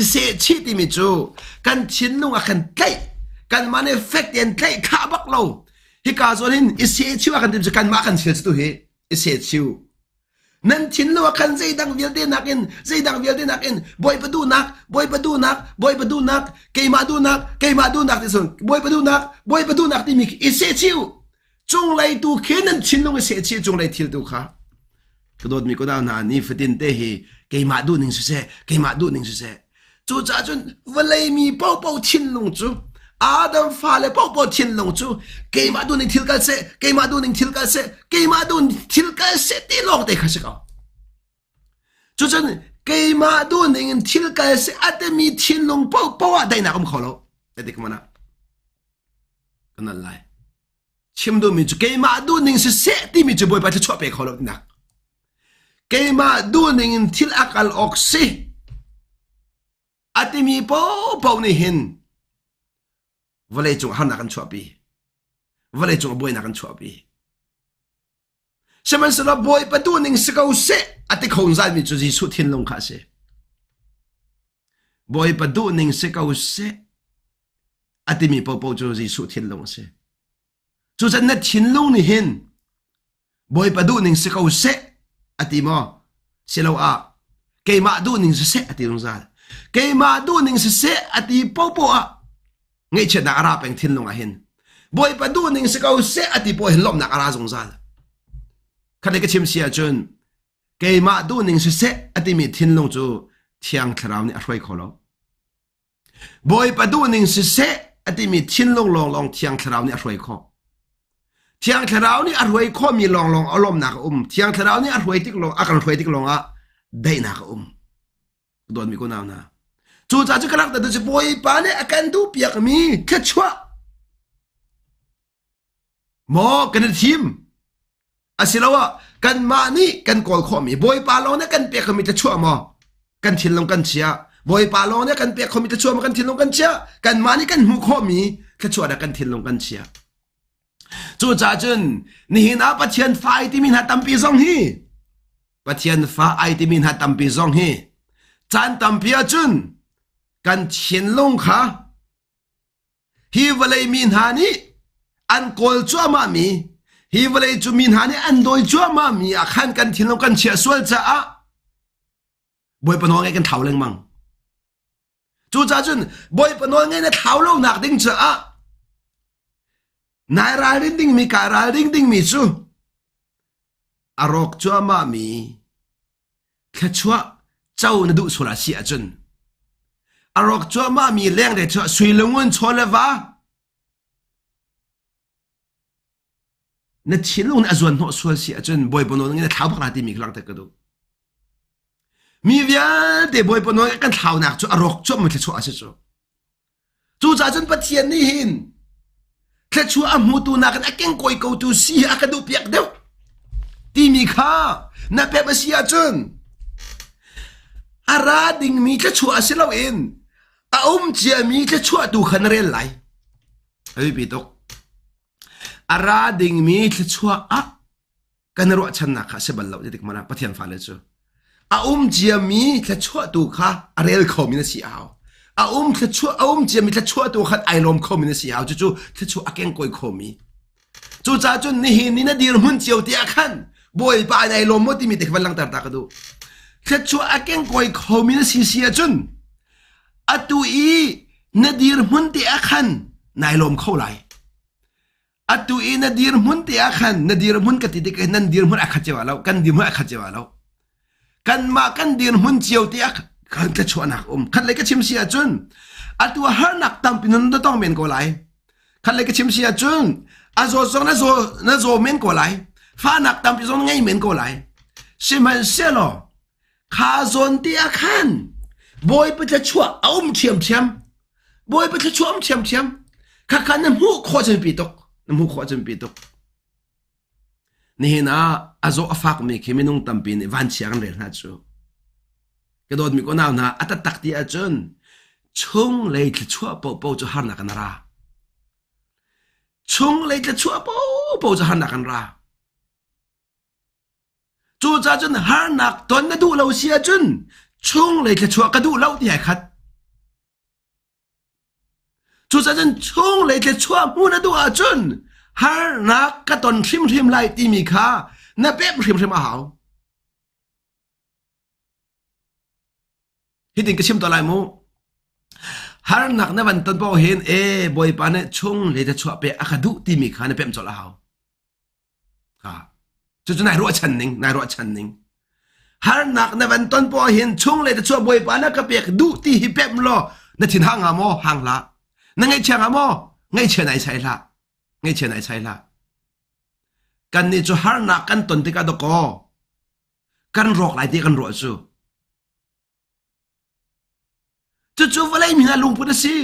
I sehchih timi cu kan thinlung ah kan tlaih kanmah nih fek tein tlaih khah bak lo. Hika zawn hin i sehchih ah kan tim cu kanmah kan thil cu tu hi i sehchiu. Nan thinlung ah khan zeidang vialte nakin zeidang vialte nakin Bawipa duhnak Bawipa duhnak Bawipa duhnak keimah duhnak keimah duhnak ti cun Bawipa duhnak Bawipa duhnak timi khi i sehchih u. Cunglei tu khi nan thinlung i sehchih cunglei thil tu kha. Ka dawtmi ka nau hna nifatin te hi keimah duhning siseh keimah duhning siseh Cucaah cun vawlei mi paohpaoh thinlung cu Adam fale paohpaoh thinlung cu keimah duh ning thil kal seh, keimah duh ning thil kal seh, keimah duh thil kal seh ti lawng te kha si ko. Cucun keimah duh ning in thil kal seh a timi thinlung paohpaoh ah daihnak um kho lo. Edik mana. Kan al lai. Chim duhmi cu keimah duh ning siseh timi cu Bawipa thluachuah pe kho lo tinak. Keimah duhning in thil a kal awk si a timi paohpaoh nih hin vawleicung harnak an chuahpi. Vawleicung buainak an chuahpi. Sihmanhsehlaw Bawipa duhning si ko seh a ti kho zalmi cu Jesuh thinlung kha a si. Bawipa duhning si ko seh a timi paohpaoh cu Jesuh thinlung a si. Cucan na thinlung nih hin Bawipa duhning si ko seh a ti maw? Siloah keimah duhning si seh a ti zungzal. Keimah duhning si seh a ti popoh ah ngaihchiatnak a ra peng thinlung ah hin. Bawipa duhning si ko seh a ti poah hin lawmhnak a ra zungzal. Khat ka chim si ahcun keimah duhning si seh a timi thinlung cu Thiang Thlarau nih a hruai kho lo. Bawipa duhning siseh a timi thinlung lawnglawng Thiang Thlarau nih a hruai khawh. Thiang Thlarau nih a hruai khawhmi lawnglawng a lawmnak a um. Thiang Thlarau nih a hruai tik lawng a kan hruai tik lawngah daihnak a um. Dawtmi ko nau hna. Cucaah cu ka langhter cu Bawipa nih a kan duhpiakmi thluachuah maw kan i thim asiloah kanmah nih kan kawl khawhmi Bawipa lawng nih kan pek khomi thluachuah maw kan thinlung kan chiah Bawipa lawng nih kan pek khomi thluachuah maw kan thinlung kan chiah kanmah nih kan hmuh khawhmi thluachuah dah kan thinlung kan chiah Cucaah cun nihin ah Pathian fa ai timi hna tampi zong hi Pathian fa ai timi hna tampi zong hi caan tampi ahcun kan thinlung kha hi vawlei mi hna nih an kawl cuahmah mi hi vawlei cu mi hna nih an dawi cuahmah mi ah khan kan thinlung kan chiah sual caah Bawipa nawl ngaih kan thlau lengmang. Cucaah cun Bawipa nawl ngaih na thlau lonak ding caah nai ralrin dingmi kai ralring dingmi cu a rawk cuahmah mi thluachuah co na duh sual a si ahcun a rawk cuahmah mi lengle chuah sui lungun chaw le va na thinlung nih a zuan hnawh sual si ahcun Bawipa nawl na thlau bak la timi kha langhter ka duh. Mi vialte Bawipa nawl kan thlaunak cu a rawk cuahmi thluachuah a si cu. Cucaah cun Pathian nih hin thluachuah a hmutu nakin a kengkawi kotu si hi a ka duh piak deuh timi kha na pek a si ahcun a ra dingmi thluachuah a si loin a um ciami thluachuah tu kha na rel lai. A biapi tuk. A ra dingmi thluachuah ah kan i ruahchannak kha a si bal lo ti tik hmanh ah Pathian fale cu a um ciami thluachuah tu kha a rel khomi na si a hau. A um thluachuah a um ciami thluachuah tu khan ai lawm khomi na si a hau. Cucu thluachuah a kengkawi khomi. Cucaah cun nihin ni na dirhmun cio ti ah khan Bawipa in ai lawm maw timi te kha van langhter ta ka duh. Thluachuah a kengkawi khomi na si si ahcun atu i na dirhmun te ah khan nai lawm kho lai. Atu i na dirhmun te ah khan na dirhmun ka ti tik nan dirhmun a khat cio lo kan dirhmun a khat cio lo kanmah kan dirhmun cio te ah kan tlachuahnak um khat lei ka chim si ahcun atu harnak tampi nan na tong men ko lai khat lei ka chim si ahcun a zaw zong na zaw na zaw men ko lai fahnak tampi zong ngei men ko lai sihmanhsehlaw Kha zawn te ah khan Bawipa thluachuah a um ṭhiamṭhiam. Bawipa thluachuah a um ṭhiamṭhiam. Khakha na hmuh khawh cun pi tuk. Na hmuh khawh cun pi tuk. Nihin ah a zaw a fakmi khi minung tampi nih vanchia kan rel hna cu. Ka dawtmi ko nau hna a taktak ti ahcun chunglei thluachuah paohpaoh cu harnak an ra. Chunglei thluachuah paohpaoh cu harnak an ra. Cucaah cun harnak ton na duh lo si ahcun chunglei thluachuah ka duh lo ti ai khat. Cucaah cun chunglei thluachuah hmuh na duh ahcun harnak ka ton hrimhrim lai timi kha na pemh hrimhrim a hau. Hitin ka chim to lai mu. Harnak na van ton paoh hin e Bawipa nih chunglei thluachuah pe a ka duh timi kha na pemh colh a hau. Cucu nai ruahchan ning, nai ruahchan ning. Harnak na van ton poah hin chung le chuah bawipa na ka pek duh ti hi pem law na thin hang hnga maw? Hang hlah. Na ngaihchia hnga maw? Ngaihchia nai sai hlah. Ngaihchia nai sai hlah. Kan nih cu harnak kan ton tikah dakaw kan rawk lai ti kan ruah cu. Cucu vawlei mi hna lungput a si.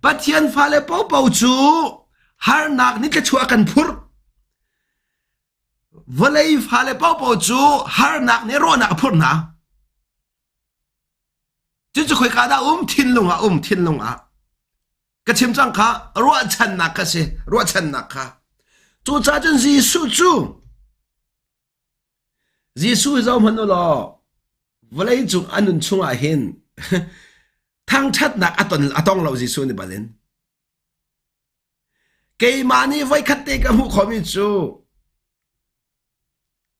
Pathian fale paohpaoh cu harnak nih thluachuah a kan phurh. Vawlei fale paohpaoh cu harnak nih rawhnak a phurh hna. Cucu khoika dah um? Thinlung ah um, thinlung ah. Ka chim cang kha ruahchannak kha si, ruahchannak kha. Cucaah cun Jesuh cu Jesuh hi zohhmanh u law vawleicung a nun chungah hin thangṭhatnak a ton a tong lo Jesuh nih balin. Keimah nih voikhat te ka hmuh khawhmi cu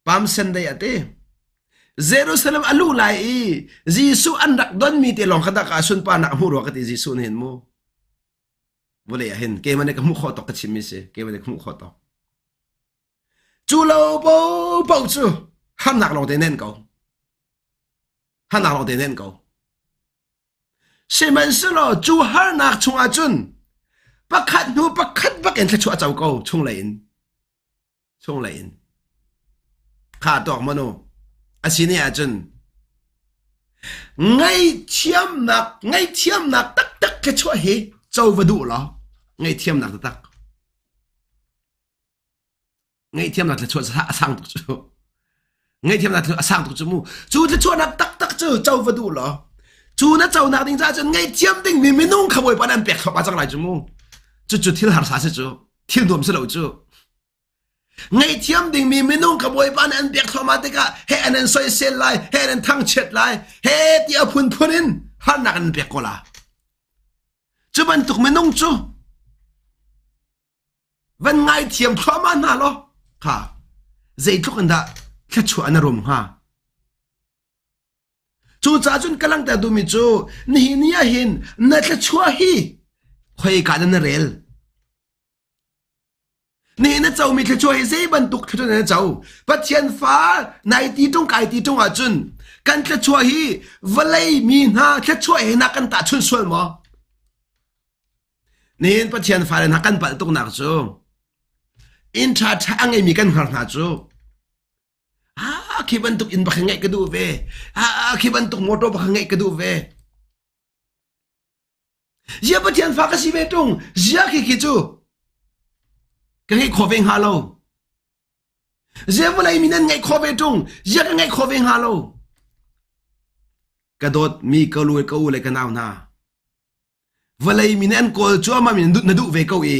Palm Sunday a ti. Jerusalem a luh lai i Jesuh an rak donmi te lawng kha dah ka sunparnak a hmuh rua ka ti Jesuh nih hin mu. Vawlei ah hin keimah nih ka hmuh khawh tawk ka chimmi si. Keimah nih ka hmuh khawh tawk. Cu lo paohpaoh cu harnak lawngte nen ko. Harnak lawngte nen ko. Sihmanhsehlaw cu harnak chungah cun pakhat hnu pakhat bak in thluachuah co ko chunglei in. Chunglei in. Kha tuak manu. A si ne ahcun. Ngaihthiamnak ngaihthiamnak taktak thluachuah hi co va duh law ngaihthiamnak taktak ngaihthiamnak thluachuah a sang tuk cu ngaihthiamnak thluachuah a sang tuk cu mu cu thluachuahnak taktak cu co va duh law cu na conak ding caah cun ngaihthiam ding mi minung kha Bawipa nih an pek thluahmah cang lai cu mu cucu thil harsa si cu thil nuam si lo cu Ngaihthiam dingmi minung ka Bawipa nih an pek thluahmah tikah he an in soisel lai, he an in thangchiat lai, he ti a phunphun in harnak an pek ko la. Cu bantuk minung cu van ngaithiam thluahmah hna law kha zeitluk in dah thluachuah na rum hnga. Cucaah cun ka langhter duhmi cu nihin ni ah hin na thluachuah hi khoika dah na rel? Nihin na comi thluachuah hi zei bantuk thluachuah na co? Pathian fa nai ti ṭung kai ti ṭung ahcun kan thluachuah hi vawlei mi hna thluachuah he na kan tahchunh sual maw? Nihin Pathian fale hna kan palh tuknak cu inn ṭhaṭha a ngeimi kan hngar hna cu ah khi bantuk inn bak ngeih ka duh ve ah khi bantuk motor bak ngeih ka duh ve Zia Pathian fa ka si ve ṭung zia khi khi cu ka ngeih khawh ve hnga lo. Zia vawlei mi nan ngeih khawh ve ṭung zia ka ngeih khawh ve hnga lo. Ka dawt mi ka lu ka u le ka nau hna. Vawlei mi nih an kawl cuahmah mi na duh ve ko i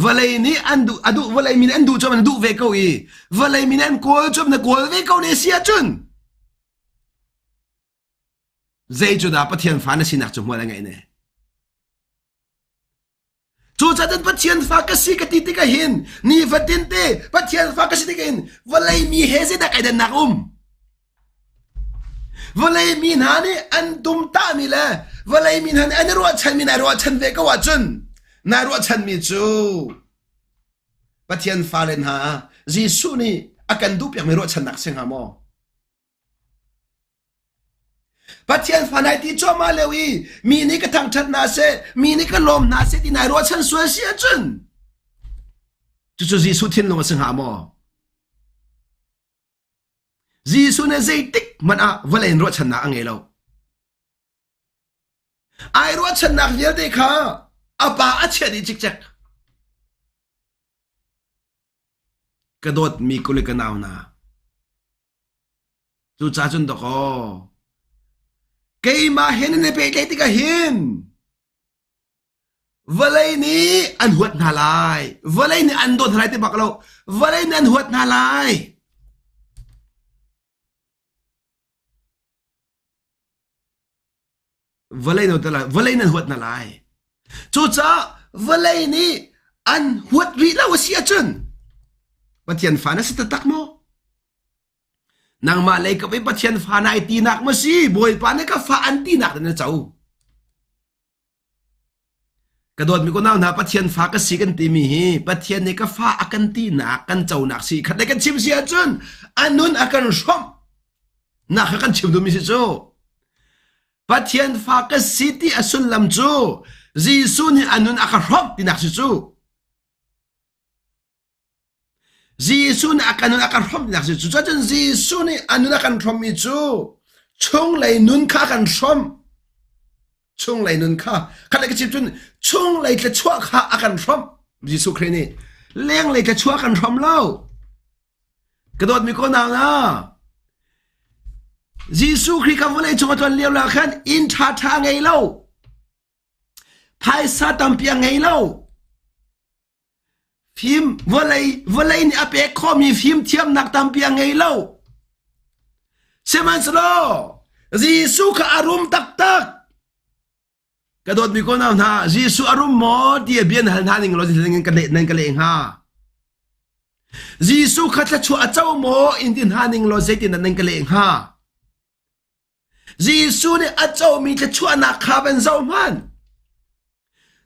vawlei nih an duh a duh vawlei mi nih an duh cuahmah na duh ve ko i vawlei mi nih an kawl cuahmah na kawl ve ko ne si ahcun Zei cu dah Pathian fa na sinak cu hmual a ngeih ne? Cucaah Pathian fa ka si ka ti tikah hin nifatin te Pathian fa ka si tikah hin vawlei mi he zeidah kai dannak um? Vawlei mi hna nih an tumtahmi le vawlei mi hna nih an i ruahchanmi nai ruahchan ve ko ahcun nai ruahchanmi cu Pathian fale hna Jesuh nih a kan duhpiakmi ruahchannak si hnga maw? Pathian fa nai ti cuahmah lio i mi nih ka thangṭhat hna seh, mi nih ka lawm hna seh ti nai ruahchan sual si ahcun cucu Jesuh thinlung a si hnga maw? Jesuh nih zeitik hmanh ah vawlei in ruahchannak a ngei lo. Ai ruahchannak vialte kha a pa a chiah dih cikcek. Ka dawtmi kule ka nau hna, Cucaah cun dawkaw keimah he nan i pehtlaih tikah hin vawlei nih an huat hna lai vawlei nih an dawt hna lai ti bak lo vawlei nih an huat hna lai Vawlei no lai vawlei nan huat hna lai. Cucaah vawlei nih an huat rih lo a si ahcun Pathian fa na si taktak maw? Nangmah lei kap i Pathian fa nai tinak ma si? Bawipa nih ka fa an tinak na co. Ka dawtmi ko nau hna Pathian fa ka si kan timi hi Pathian nih ka fa a kan tinak kan conak si khat le kan chim si ahcun a nun a kan hrawmh nak kha kan chim duhmi si cu Pathian fa ka si ti a sullam cu Jesuh nih a nun a ka hrawmh tinak si cu Jesuh nih a kan nun a kan hrawmhnak cu cucun Jesuh nih a nun a kan hrawmhmi cu chunglei nun kha a kan hrawmh. Chunglei nun kha khat le ka chim cun chunglei thluachuah kha a kan hrawmh. Jesuh Khrih nih lenglei thluachuah a kan hrawm lo. Ka dawtmi ko nau na Jesuh Khrih kha vawlei cung a ṭuan lio la khan inn ṭhaṭha ngei lo. Phaisa tampi a ngei lo. Fim vawlei vawlei nih a pek khawhmi fimthiamnak tampi a ngei lo. Sihmanhsehlaw Jesuh kha a rum taktak. Ka dawtmi ko nau hna, Jesuh a rum maw ti a bia na hal hna ning law zeitin ka leh nan ka leh hnga? Jesuh kha thluachuah a co maw in ti hna ning law zeitin nan ka leh hnga? Jesuh nih a comi thluachuahnak kha van zoh hmanh.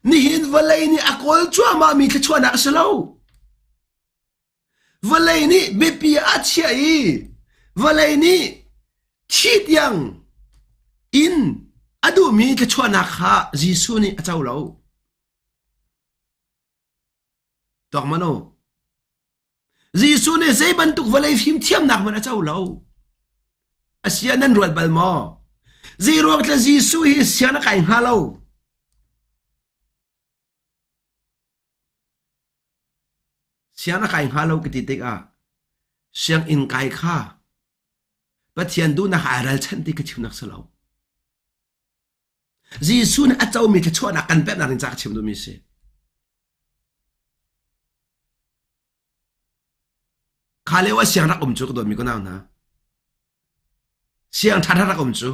Nihin vawlei nih a kawl cuahmahmi thluachuahnak a si lo. Vawlei nih biapi ah a chiah i vawlei nih thi tiang in a duhmi thluachuahnak kha Jesuh nih a co lo. Tuak man u. Jesuh nih zei bantuk vawlei fimthiamnak hmanh a co lo. Asia nan ruat bal maw? Zeiruang tla Jesuh hi sian a kai hnga lo? Sian a kai hnga lo ka ti tikah sianginn kai kha Pathian duhnak ai ralchanh ti ka chimnak si lo. Jesuh nih a comi thluachuahnak kan peknak ding ca ka chim duhmi si. Kha lio ah siang rak um cu ka dawtmi ka nau hna. Siang ṭha rak um cu.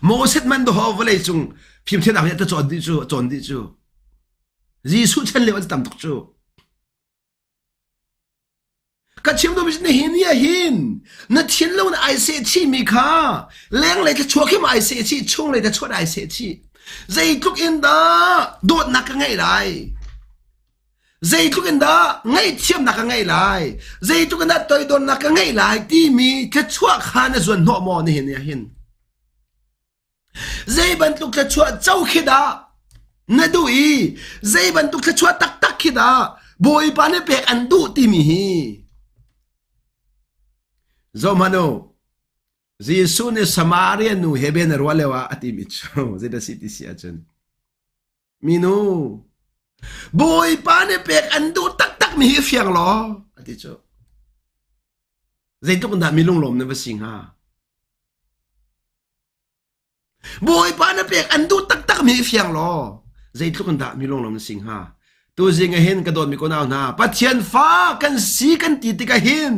Moses man dawh vawlei cung fimthiamnak nih a cawn dih cu, a cawn dih cu. Jesuh chan lio an tam tuk cu. Ka chim duhmi cu nihin ni ah hin na thinlung in ai seh chihmi kha lenglei thluachuah khi ma ai seh chih chunglei thluachuah ai seh chih zeitluk in dah dawtnak ka ngeih lai zeitluk in dah ngaihthiamnak ka ngeih lai zeitluk in dah toidornak ka ngeih lai timi thluachuah kha na zuan hnawh maw nihin ni ah hin Zei bantuk thluachuah co khi dah na duh i zei bantuk thluachuah taktak khi dah Bawipa nih pek an duh timi hi zohhmanh u Jesuh nih Samaria nu he bia na ruah lio ah a timi cu zeidah si ti si ahcun minu Bawipa nih pek an duh taktak mi hi fiang law a ti cu zeitluk in dah mi lunglawm na va si hnga Bawipa na pek an duh taktak mi fiang law zeitluk in dah mi lunglawm na si hnga tuzing ah hin ka dawtmi ko nau hna Pathian fa kan si kan ti tikah hin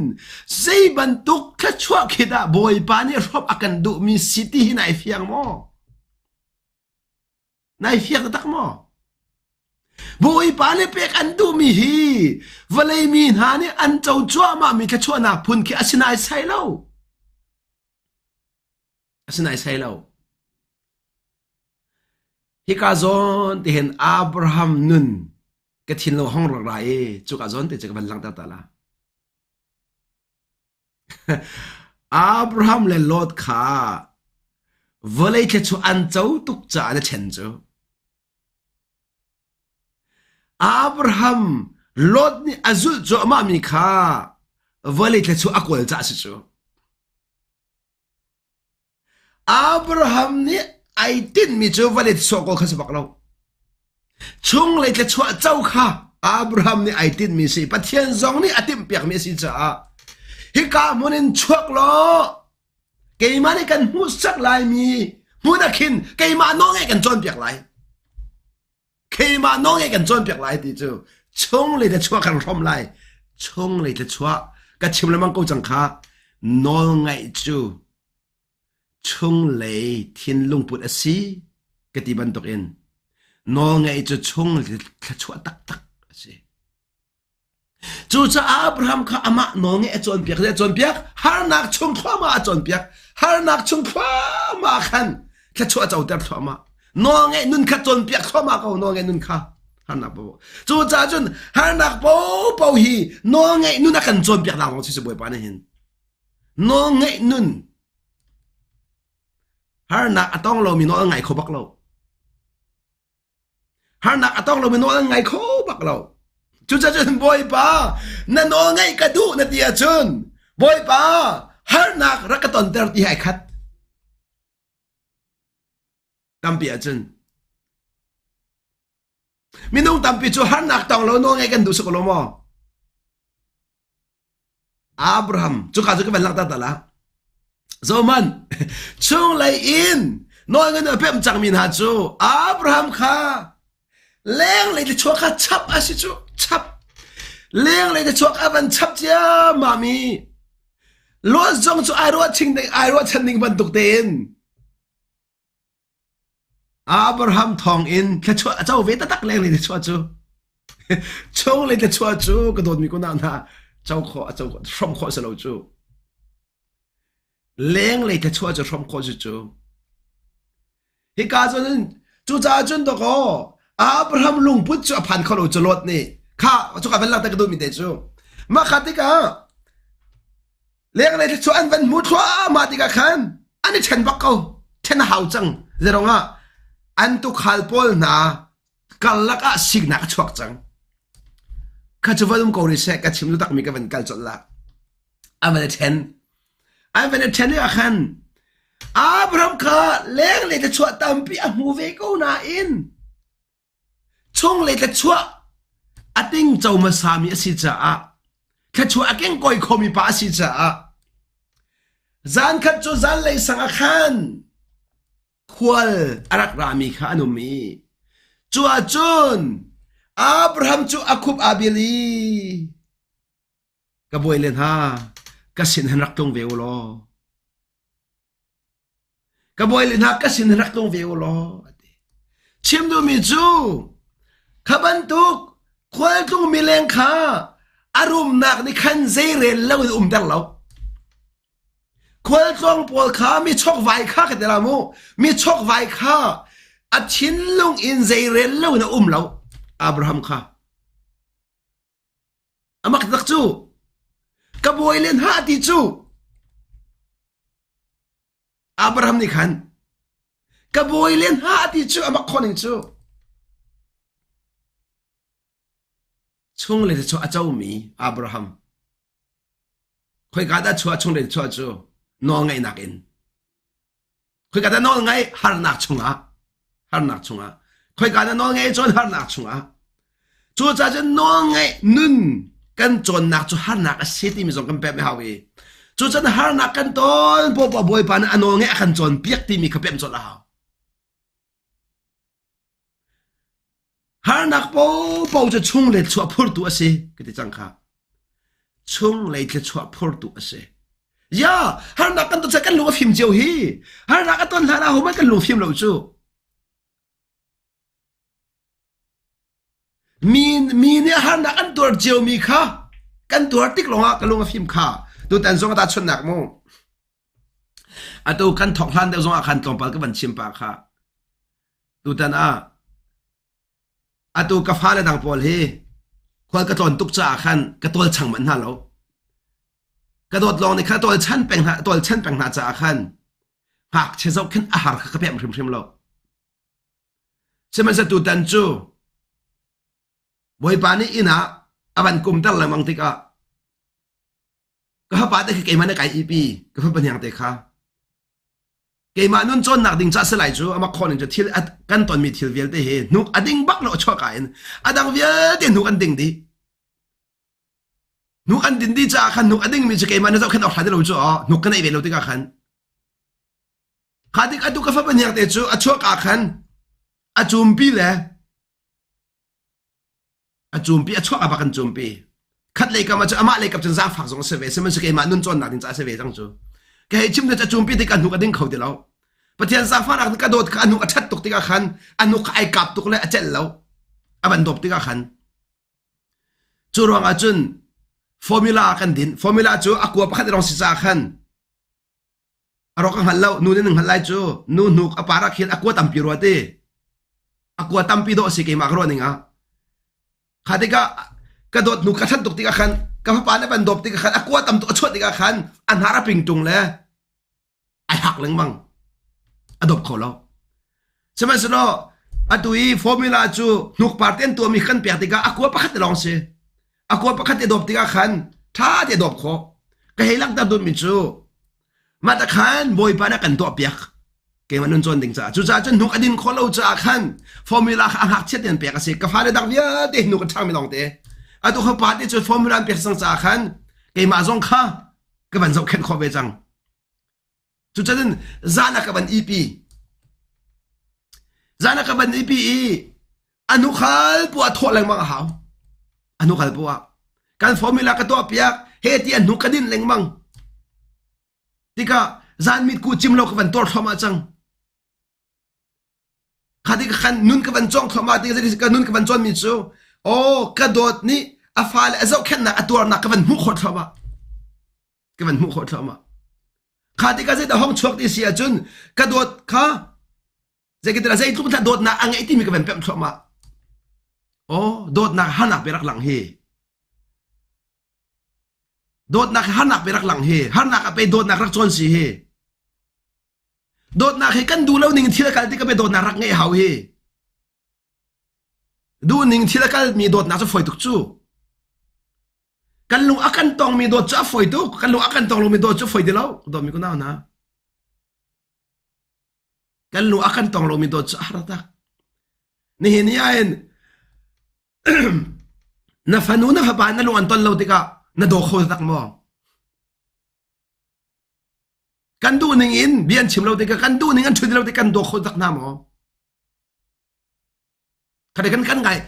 zei bantuk thluachuah khi dah Bawipa nih hrawp a kan duhmi si ti hi nai fiang maw Nai fiang taktak maw? Bawipa nih pek an duhmi hi vawlei mi hna nih an co cuahmahmi thluachuahnak phun khi a si naisai lo. A si naisai lo. Hika zawn ti hin Abraham nun ka thinlung hong rak ra i cuka zawn te cu ka van langhter ta la. Abraham le Lot kha vawlei thluachuah an co tuk caah na ṭhen cu. Abraham Lot nih a zulh cuahmahmi kha vawlei thluachuah a kawl caah a si cu. Abraham nih ai tinhmi cu vawlei thluachuah kawl kha si bak lo. Chunglei thluachuah co kha Abraham nih ai tinhmi si. Pathian zong nih a timhpiakmi a si caah hika hmun in chuak law keimah nih kan hmuhsak laimi hmun ah khin keimah nawlngeih kan cawnpiak lai. Keimah nawlngeih kan cawnpiak lai ti cu chunglei thluachuah kan hrawm lai. Chunglei thluachuah ka chim lengmang ko cang kha nawlngaih cu chunglei thinlungput a si ka ti bantukin nawlngaih cu chunglei thluachuah taktak a si. Cucaah Abraham kha amah nawlngaih a cawnpiak a cawnpiak harnak chung thluahmah a cawnpiak harnak chung thluahmah khan thluachuah a coter thluahmah nawlngaih nun kha cawnpiak thluahmah ko nawlngaih nun kha harnak popo cucaah cun harnak popo hi nawlngaih nun a kan cawnpiak nak lawng si Bawipa nih hin nawlngaih nun harnak a tong lomi nawl an ngai kho bak lo Harnak a tong lomi nawl an ngai kho bak lo. Cucaah cun Bawipa na nawl ngaih ka duh na ti ahcun Bawipa harnak rak ka tonter ti hai khat. Tampi ahcun minung tampi cu harnak tong lo nawl ngaih kan duh suk lo maw? Abraham cuka cu ka van langhter ta la Zoman chunglei in nawlngan a pemh cangmi hna cu Abraham kha lenglei te chuak kha chap a si cu chap lenglei te chuak a van chap ciammam i Lot zong cu ai ruah ching ding ai ruahchan ding bantuk tein Abraham thawngin thluachuah a co ve taktak lenglei thluachuah cu chunglei thluachuah cu ka dawtmi ko na hna co khawh a co khawh hrawm khawh si lo cu lenglei thluachuah cu hrawm khawh si cu hika cun cucaah cun dawkaw Abraham lungput cu a phan kho lo cu Lot nih kha cuka van langhter ka duhmi te cu mah kha tikah Lenglei thluachuah an van hmu thluahmah tikah khan an i ṭhen bak ko. Ṭhen a hau cang. Zeirong an tukhal pawl hna karlak ah siknak a chuak cang. Kha cu van um ko rih seh ka chim lu takmi ka van kal colh la. An van i ṭhen. An van i ṭhen ah khan. Abraham kha lenglei thluachuah tampi a hmu ve ko nain chunglei thluachuah a tingco hmasami a si caah thluachuah a kengkawi khomi pa a si caah zankhat cu zanlei sang ah khan khual a rak rami kha an um i cu ahcun Abraham cu a khup aa bil i ka bawi le hna ka sin han rak tlung ve u law ka bawi le hna ka sin han rak tlung ve u law a ti chim duhmi cu kha bantuk khualtlung mileng kha a rumnak nih khan zeirel lo in umter lo Khualtlawng pawl kha mi chokvai kha ka ti la mu. Mi chokvai kha a thinlung in zeirel lo in a um lo. Abraham kha. Amak tak cu ka bawi len ha ti cu Abraham nih khan ka bawi len ha ti cu amak khoning cu chung le cu a comi Abraham Khoika dah chuah chungril chuah cu nawlngaihnak in. Khoika dah nawlngaih harnak chungah. Harnak chungah. Khoika dah nawlngaih cawn harnak chungah. Cucaah cun nawlngaih nun kan cawnnak cu harnak a si timi zong kan pemh hau i cucun harnak kan ton poah Bawipa nih a nawlngaih a kan cawnpiak timi kha pemh colh a hau. Harnak popo cu chunglei chuah phurtu a si ka ti cang kha. Chunglei thluachuah phurtu a si. Ya, harnak kan ton kan lung a fim cio hi. Harnak a ton hlan ah hohmanh kan lung fim lo cu. Mi mi nih harnak an tuar cio mi kha kan tuar tik lawngah ka lung a fim kha. Tutan zong ta chunnak mu. Atu kan thok hlan deuh zongah khan tlawmpal ka van chim pah kha. Tutan ah atu ka fale dang pawl hi khual ka tlawn tuk caah khan ka tawl chang manh hna lo. Ka dawt lawng nih khan tawl chan peng hna tawl chan peng hna caah khan ngakchia zoh khin a har kha ka pemh hrimhrim lo. Sihmanhsehlaw tutan cu Bawipa nih inn ah a van kumter lengmang tikah ka fapa te khi keimah nih kai ipi ka fapa hniang te kha keimah nun cawnnak ding ca si lai cu ama khon in cu thil kan tonmi thil vialte hi hnuk a ding bak lo chuah ka in a dang vialte hnuk an ding dih hnuk an din dih caah khan hnuk a dingmi cu keimah na zoh khan awk lo cu hnuk ka neih ve lo tikah khan kha tik atu ka fapa hniang te cu a chuak ah khan a cumpi le a cumpi a chuak ah bak an cumpi khat lei kam ah cu amah lei kap cun zaangfak zong a si ve sihmanhsehlaw keimah nun cawnnak ding caah a si ve cang cu ka hei chim a cumpi tik a hnuk a ding kho ti lo Pathian zaangfahnak ka dawt kha a hnuk a ṭhat tuk tikah khan a hnuk kha ai kap tuk le a celh lo a van dawp tikah khan cu ruangah cun formula kan din formula cu a kua pakhat lawng si caah khan A rawk a hngal lo, nu nih nan hngalh lai cu. Nu hnuk a par ah khin a kua tampi rua ti. A kua tampi dawh a si keimah ka ruah ning ah. Kha tikah ka dawt hnu ka ṭhat tuk tikah khan ka fapa nih van dawp tikah khan a kua tam tuk a chuah tikah khan a hnar a ping ṭung le ai hak lengmang. A dawp kho lo. Sihmanhsehlaw atu i formula cu hnuk par te an tuahmi kan pek tikah a kua pakhat te lawng si. A kua pakhat te dawp tikah khan ṭha te dawp khawh. Ka hei langhter duhmi cu mah ta khan Bawipa nih a kan tuahpiak. Keimah nun cawn ding caah. Cucaah cun hnuk a din khawh lo caah khan formula kha a ngakchiat in pek a si. Ka fale dang vialte hnuk a ṭhangmi lawng te. Atu kha pa te cu formula an pek cang caah khan keimah zong kha ka van zohkhenh khawh ve cang. Cucun zan ah ka van ipi. Zan ah ka van ipi i a hnukhal pu ah thawh lengmang a hau. A hnukhal pu ah. Kan formula ka tuah piak he ti a hnuk ka din lengmang. Tikah zan mit ku cim lo ka van tuar thluahmah cang. Kha ti khan nun ka van cawng thluahmah ti ka nun ka van cawnmi cu aw ka dawt nih a fale a zohkhenhnak a tuarnak ka van hmuh khawh thluahmah. Ka van hmuh khawh thluahmah. Kha tikah zeidah hong chuak ti si ahcun ka dawt kha zeitin zeitluk dah dawtnak a ngeih timi ka van pemh thluahmah. Aw dawtnak harnak pe rak lang hi. Dawtnak harnak pe rak lang hi. Harnak a pe dawtnak rak cawn si hi. Dawtnak hi kan duh lo ning thil a kal tik ah dawtnak rak ngeih hau hi. Duh ning thil a kalmi dawtnak cu fawi tuk cu. Kan lung a kan tongmi dawt cu a fawi tuk. Kan lung a kan tong lomi dawt cu fawi ti lo. Dawtmi ku nau hna. Kan lung a kan tong lomi dawt cu a har tak. Nihin ni ahhin na fanu na fapa na lung an ton lo tikah na daw kho tak maw? Kan duh ning in bia an chim lo tikah kan duh ning an ṭhut lo tikah kan daw kho tak hna maw? Kha kan kan ngai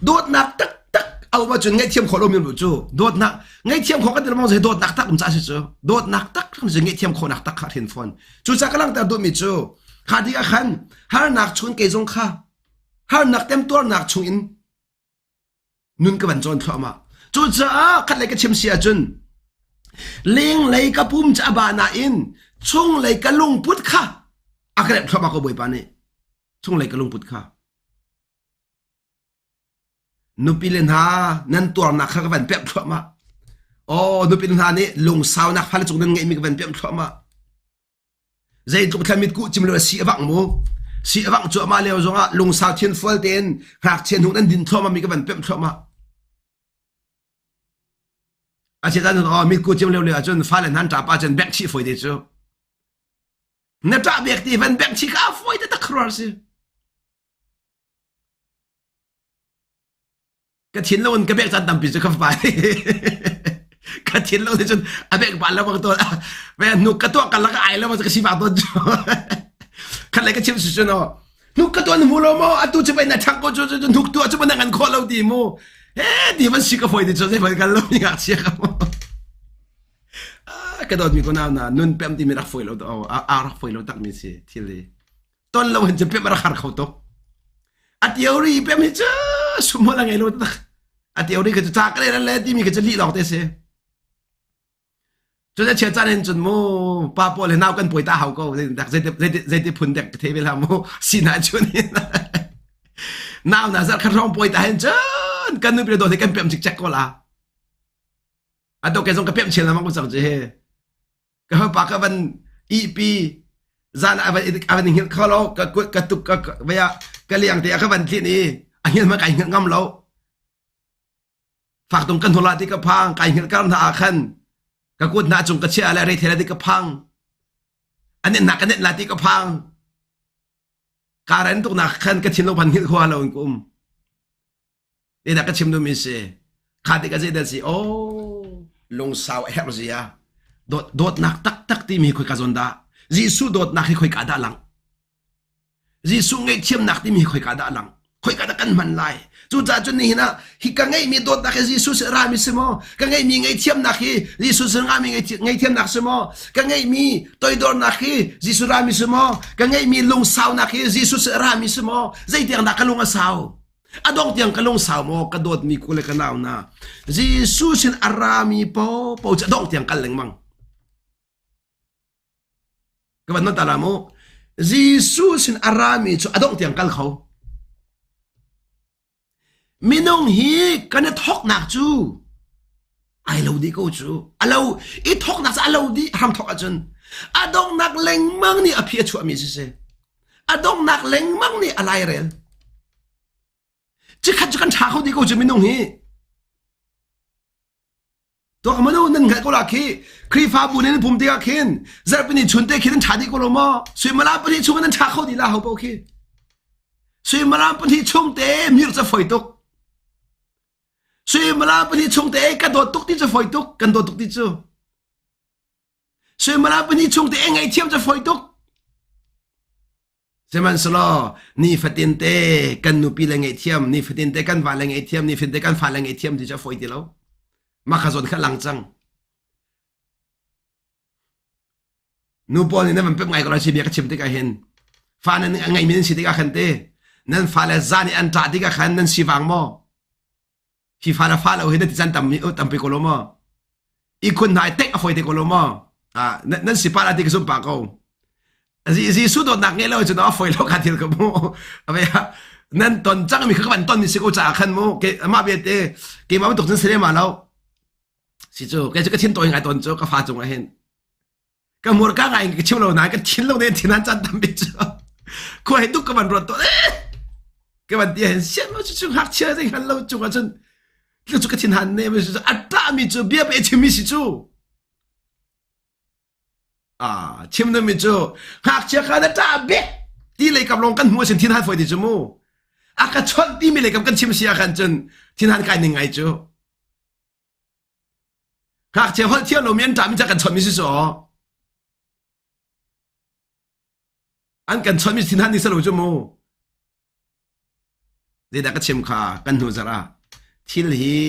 dawtnak taktak a um ahcun ngaihthiam khawh lomi um cu dawtnak ngaihthiam khawh kan ti lengmang cu dawtnak tak um ca si cu dawtnak tak cu ngaihthiam khawhnak tak kha hrin fawn cucaah ka langhter duhmi cu kha tik ah khan harnak chung kei zong kha harnak temtuarnak chung in nun ka van cawn thluahmah cucaah khatlei ka chim si ahcun lenglei ka pum cu a ba nain chunglei ka lungput kha a ka remh thluahmah ko bawipa nih chunglei ka lungput kha nupi le hna nan tuarnak kha ka van pemh thluahmah oh nupi le hna nih lungsaunak fale cung nan ngeihmi ka van pemh thluahmah Zeitluk thla mitkuh cim lo si a vang mu. Si a vang cuahmah lio zongah lungsau thian fual tein ngakchia hnu nan din thluahmah mi ka van pemh thluahmah. A si tan oh mitkuh cim lio lio ahcun fale nan ṭap ahcun bek chih foi te cu. Na ṭah bek ti van bek chih ka foi te tak khuar si. Ka thin lo in ka bek caan tampi cu ka fapa ka thin lo cun a bek bal lo bang tawn ve hnuk ka tuah karlak ai lo ka sifak tawn cu khat le ka chim su cun aw hnuk ka tuan mu lo maw atu cu pei na ṭhang ko cu cu hnuk tuah cu na ngan khawh lo ti mu he ti van si ka foi ti cu zei van kal lo mi ngakchia ka mu ka dawt mi ko nau na nun pem ti mi rak foi lo a rak foi lo tak mi si thil hi ton lo hin cu pem a rak har kho tuk a theory pem hi cu sumhol a ngei lo tak a theory kha cu ca ka le le timi kha cu lih lawng te si cun a chia caan in cun mu pa pawl he nau kan pawi ta hau ko zeiti zeiti phun dek ka thei ve hlah mu si na chun in nau na zarh khat hrawng pawi ta hin cun kan nupi le dawt he kan pem cikcek ko la a to ke zong ka pem chel na mang ko cang cu he Ka fapa ka van ihpi zan ah a van a van hngilh kho lo ka kut ka tuk ka vei ah ka liang te ah ka van tlinh i a hngilh hmanh kai hngilh ngam lo. Fak tung kan hula ti ka phang kai hngilh kar hna ah khan ka kut hna cung ka chiah le rethei la ti ka phang. An net nak ka net la ti ka phang. Ka ren tuk nak khan ka thinlung van hngilh khua lo in ka um. Zeidah ka chim duhmi si? Kha tikah zeidah si? Oh, lungsau a herh zia. Dawt, dawtnak taktak timi khoi ka zawn dah? Jesuh dawtnak hi khoi ka dah lang? Jesuh ngaihthiamnak timi hi khoi ka dah lang? Khoi ka dah kan hman lai? Cucaah cun nihin ah hi ka ngeihmi dawtnak hi Jesuh sin rami si maw? Ka ngeihmi ngaihthiamnak hi Jesuh sin rami ngaihthiamnak si maw? Ka ngeihmi toidornak hi Jesuh rami si maw? Ka ngeihmi lungsaunak hi Jesuh sin rami si maw? Zeitiang dah ka lung a sau? A dongh tiang ka lungsau maw ka dawtmi ku le ka nau na Jesuh sin a rami popo cu a dongh tiang kal lengmang. Ka van ta la mu. Jesuh sin a rami cu a dongh tiang kal kho. Minung hi kan i thoknak cu ai lo dih ko cu. A lo i thoknak cu a lo dih hram thok ahcun a donghnak lengmang nih a phi a chuahmi si si. A donghnak lengmang nih a lairel. Cikhat cu kan ṭha kho dih ko cu minung hi. Tuak manu nan hngalh ko la khi Khrihfabu nan pum tikah khin zarhpini chun te khi nan ṭha dih ko lo maw? Suimilam pahnih chung nan ṭha kho dih la ho paoh khi. Suimilam pahnih chung te mir ca foi tuk. Suimilam pahnih chung te ka dawt tuk ti cu foi tuk kan dawt tuk ti cu. Suimilam pahnih chung te ngaihthiam cu fawi tuk. Sihmanhsehlaw nifatin te kan nupi le ngaihthiam, nifatin te kan va le ngaihthiam, nifatin te kan fa le ngaihthiam ti cu a fawi ti lo. Mah kha zawn kha lang cang. Nu pawl nih nan van pek ngai ko lai si bia ka chim tikah hin fa nan ngeimi nan si tikah khan te nan fale zan i an ṭah tikah khan nan sivang maw? Hi fa le fa lo hi na ti caan tam tampi ko lo maw? Ikhun hna i tek a fawi te ko lo maw? Ah, nan si pa la ti ka zum pa ko. Jesuh dawtnak ngei lo cun a fawi lo kha thil ka mu. Ave nan ton cang mi kha ka van ton mi si ko caah khan mu. Ke amah vialte keimah bantuk cun si lem lo. Si cu kei cu ka thin tawi ngai ton cu ka fa cung ah hin. Ka hmurka ngai ka chim lo nain ka thin lo ne thin an caan tampi cu khua hi tuk ka van ruat tawn eh ka van ti hin sian mo cu cu ngakchia zei hngal lo cung ah cun cu cu ka thin han ne mi cu a ṭah mi cu bia pe chim mi si cu ah chim na mi cu ngakchia kha na ṭah bek. Ti lei kap lawng kan hmuh asin thinhan fawi ti cu mu. A ka chawnh timi lei kap kan chim si ah khan cun thinhan kai ning ngai cu. Ngakchia holh thiam lomi an ṭahmi ca kan chawnhmi si saw. An kan chawnhmi thinhan ning si lo cu mu. Zeidah ka chim kha kan hnu zarh ah thil hi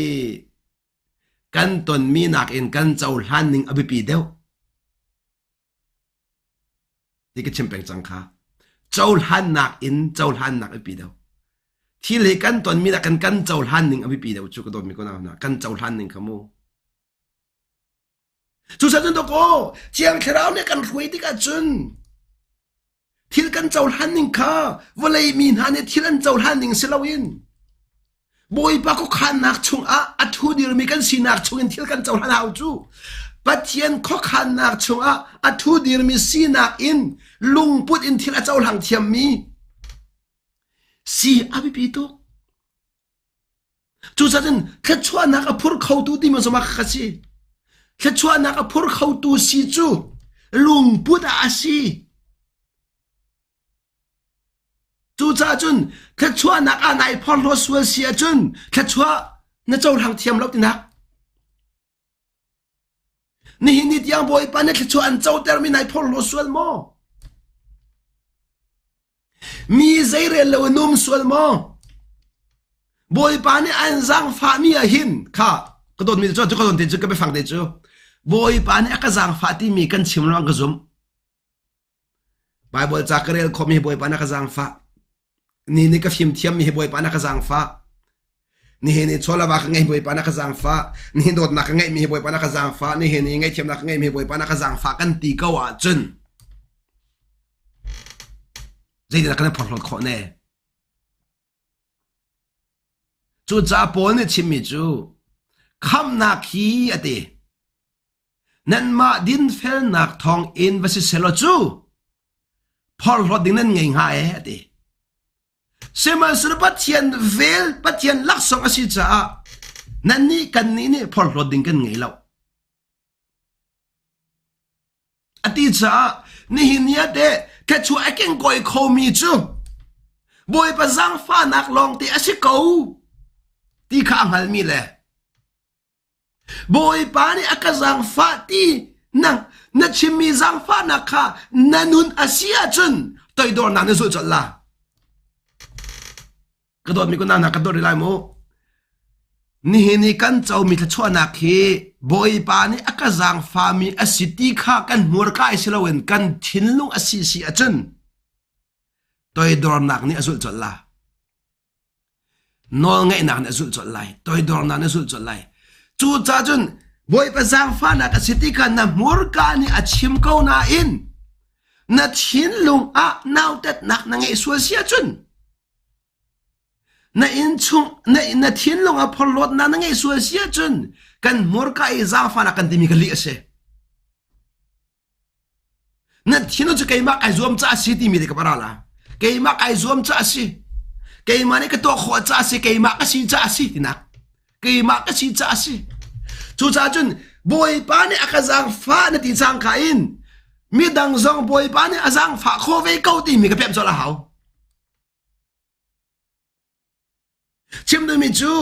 kan tonmi nakin kan cohlan ning a biapi deuh. Ti ka chim peng cang kha. Cohlannak in cohlannak a biapi deuh. Thil hi kan tonmi nakin kan cohlan ning a biapi deuh cu ka dawtmi ko hna kan cohlan ning kha mu. Cucaah cun dawkaw Thiang Thlarau nih kan hruai tikah cun thil kan cohlan ning kha vawlei mi hna nih thil an cohlan ning si loin Bawipa khuakhannak chungah a ṭhu dirmi kan sinak chungin thil kan cohlan hau cu Pathian khuakhannak chungah a ṭhu dirmi sinak in lungput in thil a cohlang thiammi si a biapi tuk. Cucaah cun thluachuahnak a phur khotu timi zong ah kha si. Thluachuahnak a phur khotu si cu lungput ah a si. Cucaah cun thluachuahnak ah nai phorhlaw sual si ahcun thluachuah na cohlang thiam lo tinak. Nihin ni tiang Bawipa nih thluachuah an cotermi nai phorhlaw sual maw? Mi zeirel lo in um sual maw? Bawipa nih an zaangfahmi ah hin kha ka dawtmi cu ka dawt te cu ka biafang te cu Bawipa nih a ka zaangfah timi kan chim lawng ka zumh. Baibal ca ka rel khawhmi hi Bawipa nih a ka zaangfah. Ni nih ka fimthiammi hi Bawipa nih a ka zaangfah. Nihin i chawlava ka ngeih Bawipa nih a ka zaangfah. Nihin dawtnak ka ngeihmi hi Bawipa nih a ka zaangfah. Nihin i ngaihthiamnak ka ngeihmi hi Bawipa nih a ka zaangfah kan ti ko ahcun zeitindah kan i phorhlawt khawh ne? Cucaah Paul nih chimmi cu khamhnak hi a ti. Nanmah dinfelnak thawng in va si selaw cu phorhlawt ding nan ngei hnga ee a ti. Sihmanhsehlaw Pathian vel, Pathian laksawng a si caah nannih kannih nih phorhlawt ding kan ngei lo. A ti caah nihin ni ah teh thluachuah a kengkawi khomi cu Bawipa zaangfahnak lawngte a si ko ti kha a hngalmi le Bawipa nih a ka zaangfah ti na na chimmi zaangfahnak kha na nun a si ahcun toidornak na zulh colh la. Ka dawtmi ku nana ka dawt rih lai mu. Nihin i kan comi thluachuahnak hi Bawipa nih a ka zaangfahmi a si ti kha kan hmurka i si loin kan thinlung a si si ahcun toidornak nih a zulh colh la. Nawlngaihnak nih a zulh colh lai. Toidornak nih a zulh colh lai. Cucaah cun Bawipa zaangfahnak a si ti kha na hmurka nih a chim ko nain na thinlung ah nautatnak na ngeih sual si ahcun Na innchung na, na thinlung ah phorhlawtnak na ngeih sual si ahcun kan hmurka i zaangfahnak kan timi ka lih a si. Na thinlung cu keimah kai zuam ca a si timi te ka para la. Keimah kai zuam ca a si. Keimah nih ka tuah khawh ca a si. Keimah ka si ca a si tinak. Keimah ka si ca a si. Cucaah cun Bawipa nih a ka zaangfah na ti cangka in midang zong Bawipa nih a zaangfah khawh ve ko timi ka pemh colh a hau. Chim duhmi cu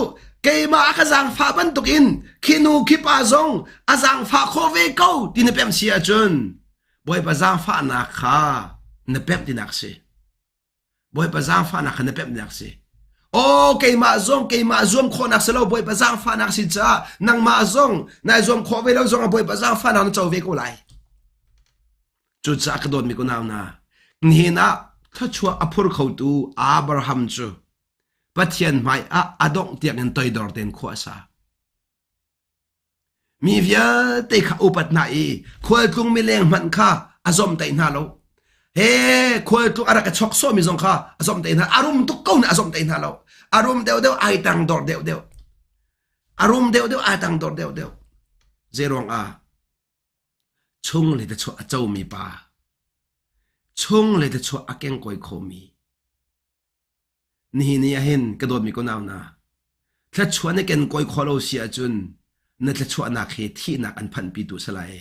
keimah a ka zaangfah bantukin khi nu khi pa zong a zaangfah khawh ve ko ti na pemh si ahcun Bawipa zaangfahnak kha na pemh tinak si. Bawipa zaangfahnak kha na pemh tinak si. Aw keimah zong keimah zuam khawhnak si lo Bawipa zaangfahnak si caah nangmah zong nai zuam khawh ve lo zong ah Bawipa zaangfahnak na co ve ko lai. Cucaah ka dawtmi ka nau hna, nihin ah thluachuah a phur khotu Abraham cu Pathian hmai ah a dongh tiangin toidor tein khua a sa. Mi vialte kha upat hna i khualtlung mileng hmanh kha a zomhtaih hna lo. He khualtlung a rak i chok sawhmi zong kha a zomhtaih hna. A rum tuk ko nih a zomhtaih hna lo. A rum deuhdeuh ai tang dor deuhdeuh. A rum deuhdeuh ai tang dor deuhdeuh. Zeiruang ah Chung le chuah a comi pa, chung le chuah a kengkawi khomi. Nihin ni ahhin ka dawtmi ka nau hna, thluachuah na kenkawi khawh lo si ahcun na thluachuahnak hi thihnak an phanhpitu a si lai.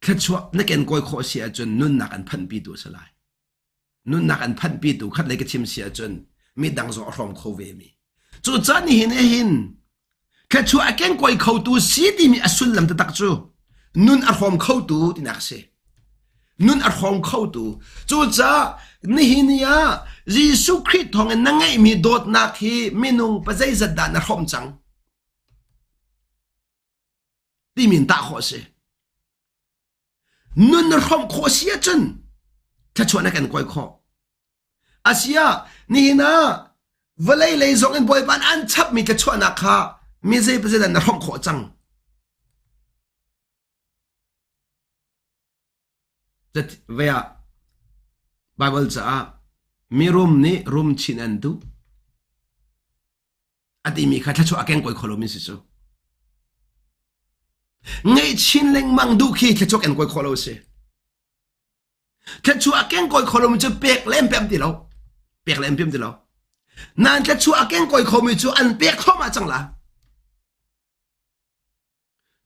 Thluachuah na kenkawi khawh si ahcun nunnak an phanhpitu a si lai. Nunnak an phanhpitu khat lei ka chim si ahcun midang zong a hrawm kho ve mi. Cu caan nihin hin thluachuah a kengkawi khotu si timi a sullam taktak cu nun a hrawm khotu tinak a si. Nun a hrawm khotu. Cucaah nihin ni ah Jesuh Khrih thawngin na ngeihmi dawtnak hi minung pa zeizat dah na hrawm cang timi in tah khawh a si. Nun na hrawmh khawh si ahcun thluachuah na kan kawi khawh. Asiah nihin ah vawlei lei zong in Bawipa nih an chapmi thluachuahnak kha mi zei pa na hrawmh khawh cang. Vei ah Baibal caah mirum nih rum chin an duh. A timi kha thluachuah a kengkawi kho lomi si cu. Ngeih chin lengmang duh khi thluachuah kengkawi khawh lo si. Thluachuah a kengkawi kho lomi cu pek le an pem ti lo. Pek le an pem ti lo. Nan thluachuah a kengkawi khomi cu an pek thluahmah cang la.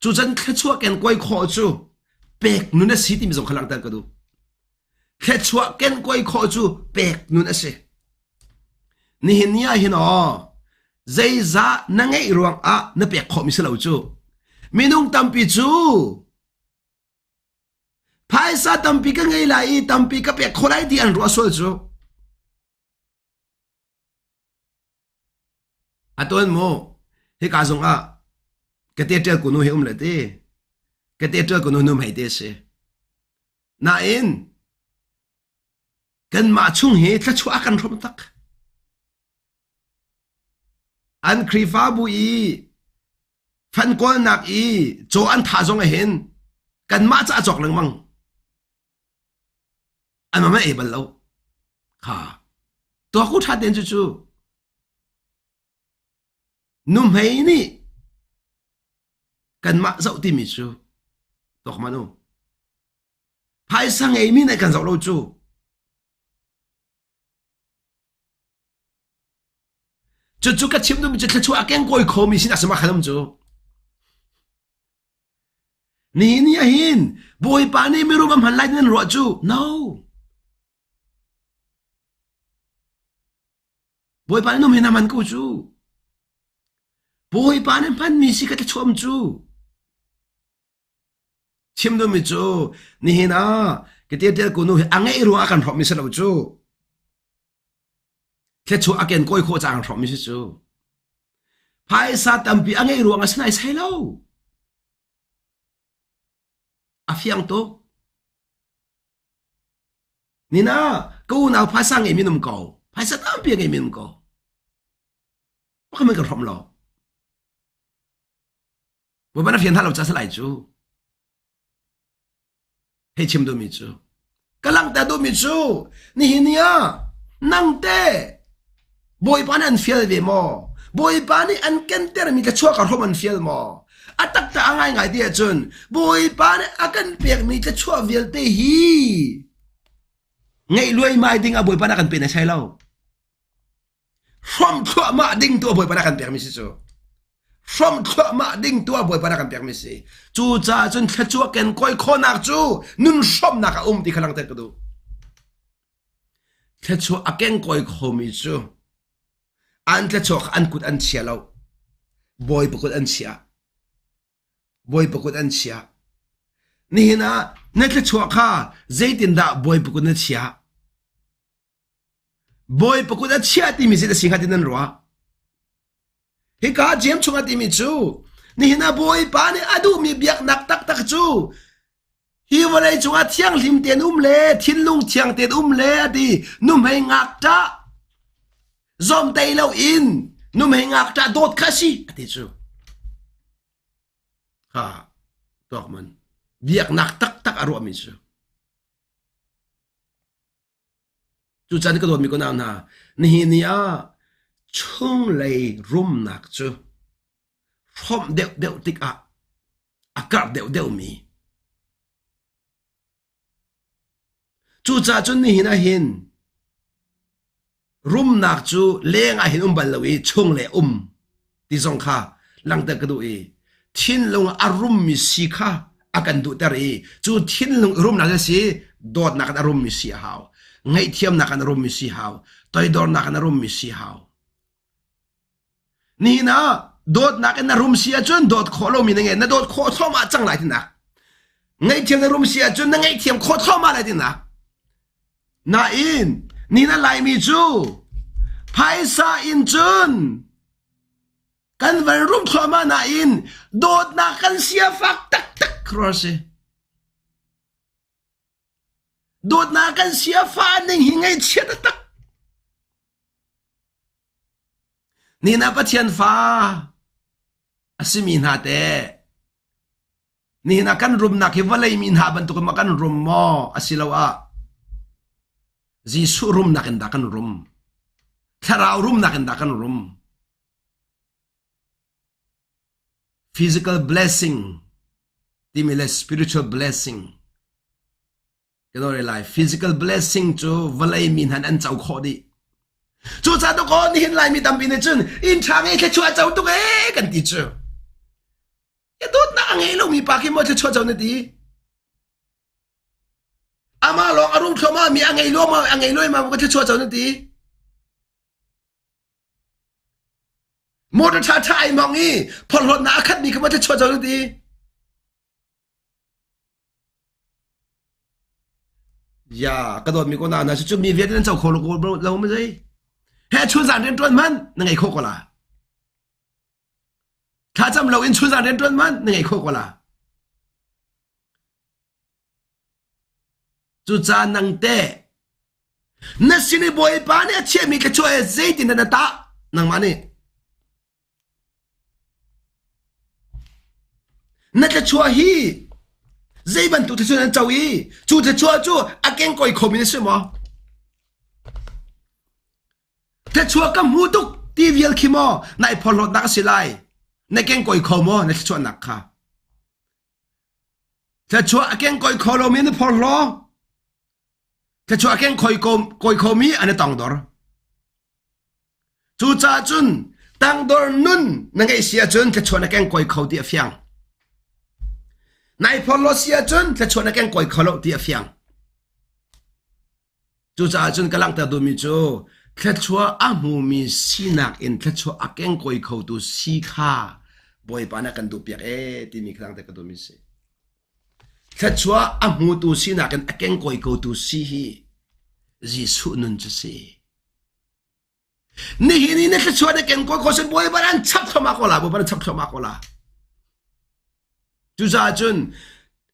Cucan thluachuah kenkuai khawh cu pek nun a si timi zong kha langhter ka duh. Thluachuah kenkuai khawh cu pek nun a si. Nihin ni ah hin aw zeizah na ngeih ruang ah na pek khawhmi si lo cu. Minung tampi cu phaisa tampi ka ngei lai i tampi ka pek khawh lai ti an ruah sual cu. A tuan mu hika zung ah ka te ṭial kunu hi um le ti ka te ṭial kunu nu hmei te si nain kanmah chung hi thluachuah a kan hrawm tak an Khrihfabu i fan kawlnak i caw an thah zong ah hin kanmah ca a cawk lengmang An mah ei bal lo. Kha. Tuak u ṭha ten cu cu. Nuhmei nih kanmah zoh timi cu tuak man u. Phaisa ngeimi nih kan zoh lo cu. Cucu ka chim duhmi cu thluachuah a kengkawi khomi sin a si ma khan um cu. Nihin ni ahhin Bawipa nih mirum a hman lai nan ruah cu no. Bawipa nih num hin a hman ko cu. Bawipa nih hmanmi si ka thluachuah um cu. Chim duhmi cu nihin ah ka tial kunu hi a ngeih ruang ah kan hrawmmi si lo cu. Thluachuah a ken kawi khawh caah kan hrawmmi si cu. Phaisa tampi a ngeih ruang ah si nai sai lo. A fiang tuk. Nina ka unau phaisa ngeimi num ko. Phaisa tampi a ngeimi num ko. Pakhat kan hrawm lo. Bawipa na fian hna lo ca salai cu. Hei chim duhmi cu. Ka langhter duhmi cu nihin ni ah nang te Bawipa nih an fial ve maw? Bawipa nih an kentermi thluachuah ka hrawm an fial maw? A taktak a ngaingai ti ahcun Bawipa nih a kan pekmi thluachuah vialte hi ngeih luaimai ding ah Bawipa nih a kan pe na sai lo. Hrawm thluahmah ding tu a Bawipa nih a kan pekmi si cu. Hrawm thluahmah ding tu a Bawipa nih a kan pekmi si. Cucaah cun thluachuah ken kawi khawhnak cu nun hrawmnak a um ti kha langhter ka duh. Thluachuah a kengkawi khomi cu an thluachuah kha an kut an chia lo. Bawipa kut an chia. Bawipa kut an chia. Nihin ah na thluachuah kha zeitindah Bawipa kut na chiah? Bawipa kut a chiah timi zeidah si hnga ti nan ruah? Hika Jeim chungah timi cu nihin ah Bawipa nih a duhmi biaknak taktak cu hi vawlei cungah thianghlim tein um le thinlung thiang tein um le a ti nuhmei ngakṭah zawmtei loin nuhmei ngakṭah dawt kha si a ti cu. Ha tuak man biaknak taktak a ruahmi cu. Cucan ka dawtmi ka nau hna, nihin ni ah chunglei rumnak cu hrawmh deuhdeuh tikah a karh deuhdeuhmi. Cucaah cun nihin ah hin Rumnak cu leng ah hin um bal lo i chung le um ti zong kha langhter ka duh i thinlung a rummi si kha a kan duhter i cu thinlung rumnak a si dawtnak in a rummi si a hau. Ngaihthiamnak in a rummi si hau. Toidornak in a rummi si hau. Nihin ah dawtnak in na rum si ahcun dawt khawh lomi na ngei. Na dawt khawh thluahmah cang lai tinak. Ngaihthiam na rum si ahcun na ngaihthiam khawh thluahmah lai tinak. Nain nihin ah Laimi cu phaisa in cun kan van rum thluahmah nain dawtnak kan sia fak taktak rua si. Dawtnak kan sia fa ning hi ngaihchia taktak. Nihin ah Pathian fa a simi hna teh nihin ah kan rumnak hi vawlei mi hna bantuk in maw kan rum maw asiloah Jesuh rumnak in dah kan rum? Thlarau rumnak in dah kan rum? Physical blessing timi le spiritual blessing Kan ore lai. Physical blessing cu vawlei mi hna an co khawh dih. Cucaah tuk aw nihin Laimi tampi nih cun inn ṭha ngei thluachuah co tuk ee kan ti cu. Ya dawtnak a ngei lomi pa khi maw thluachuah co na ti? Amah lawng a rum thluahmah mi a ngei lo ma a ngei lo ma ka thluachuah co na ti? Motor ṭha ṭha ai mong i phorhlawtnak a khatmi kha maw thluachuah co na ti? Ya, ka dawtmi ko na na cu mi vialte nan co kho lo lo ma zei. He chun zan rian tuan man na ngei kho ko la. Thlacam lo in chun zan rian tuan man na ngei kho ko la. Cucaah nang te na sin i Bawipa nih a chiahmi thluachuah he zeitin dah na tah nangmah nih Na thluachuah hi zei bantuk thluachuah nan co i cu thluachuah cu a kengkawi khomi na si maw? Thluachuah ka hmu tuk ti vial khi maw nai phorhlawtnak a si lai? Na kengkawi kho maw na thluachuahnak kha? Thluachuah a kengkawi kho lomi na phorhlaw. Thluachuah a kengkawi khomi an i tongdor. Cucaah cun tangdor nun na ngeih si ahcun thluachuah na kengkawi kho ti a fiang. Nai phorhlaw si ahcun thluachuah na kengkawi kho lo ti a fiang. Cucaah cun ka langhter duhmi cu thluachuah a hmumi sinak in thluachuah a kengkawi khotu si kha Bawipa nih a kan duhpiak ee timi kha langhter ka duhmi a si. Thluachuah a hmutu sinak in a kengkawi khotu si hi Jesuh nun cu si. Nihin i na thluachuah na kengkawi khawh cun Bawipa an chap thluahmah ko la, Bawipa an chap thluahmah ko la. Cucaah cun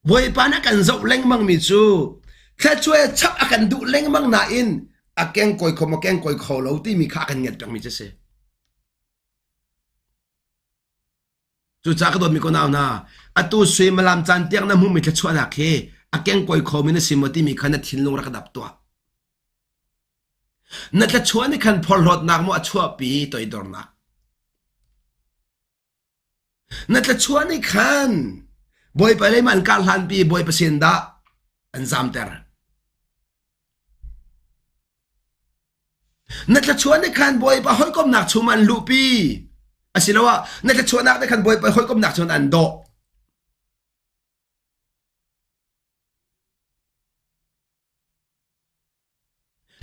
Bawipa nih a kan zoh lengmang mi cu thluachuah chap a kan duh lengmang nain a kengkawi kho maw kengkawi kho lo timi kha a kan ngiat pengmi cu si. Cucaah ka dawtmi ko nau hna, atu suimilam caan tiang na hmuhmi thluachuahnak hi a kengkawi khomi na si maw timi kha na thinlung rak dap tuah. Na thluachuah nih khan phorhlawtnak maw a chuahpi toidornak? Na thluachuah nih khan Bawipa lei ma an kar hlanpi Bawipa sin dah an zamter. Na thluachuah nih khan Bawipa hawikomnak chung an luhpi. Asiloah na thluachuahnak nih khan Bawipa hawikomnak chung an dawh.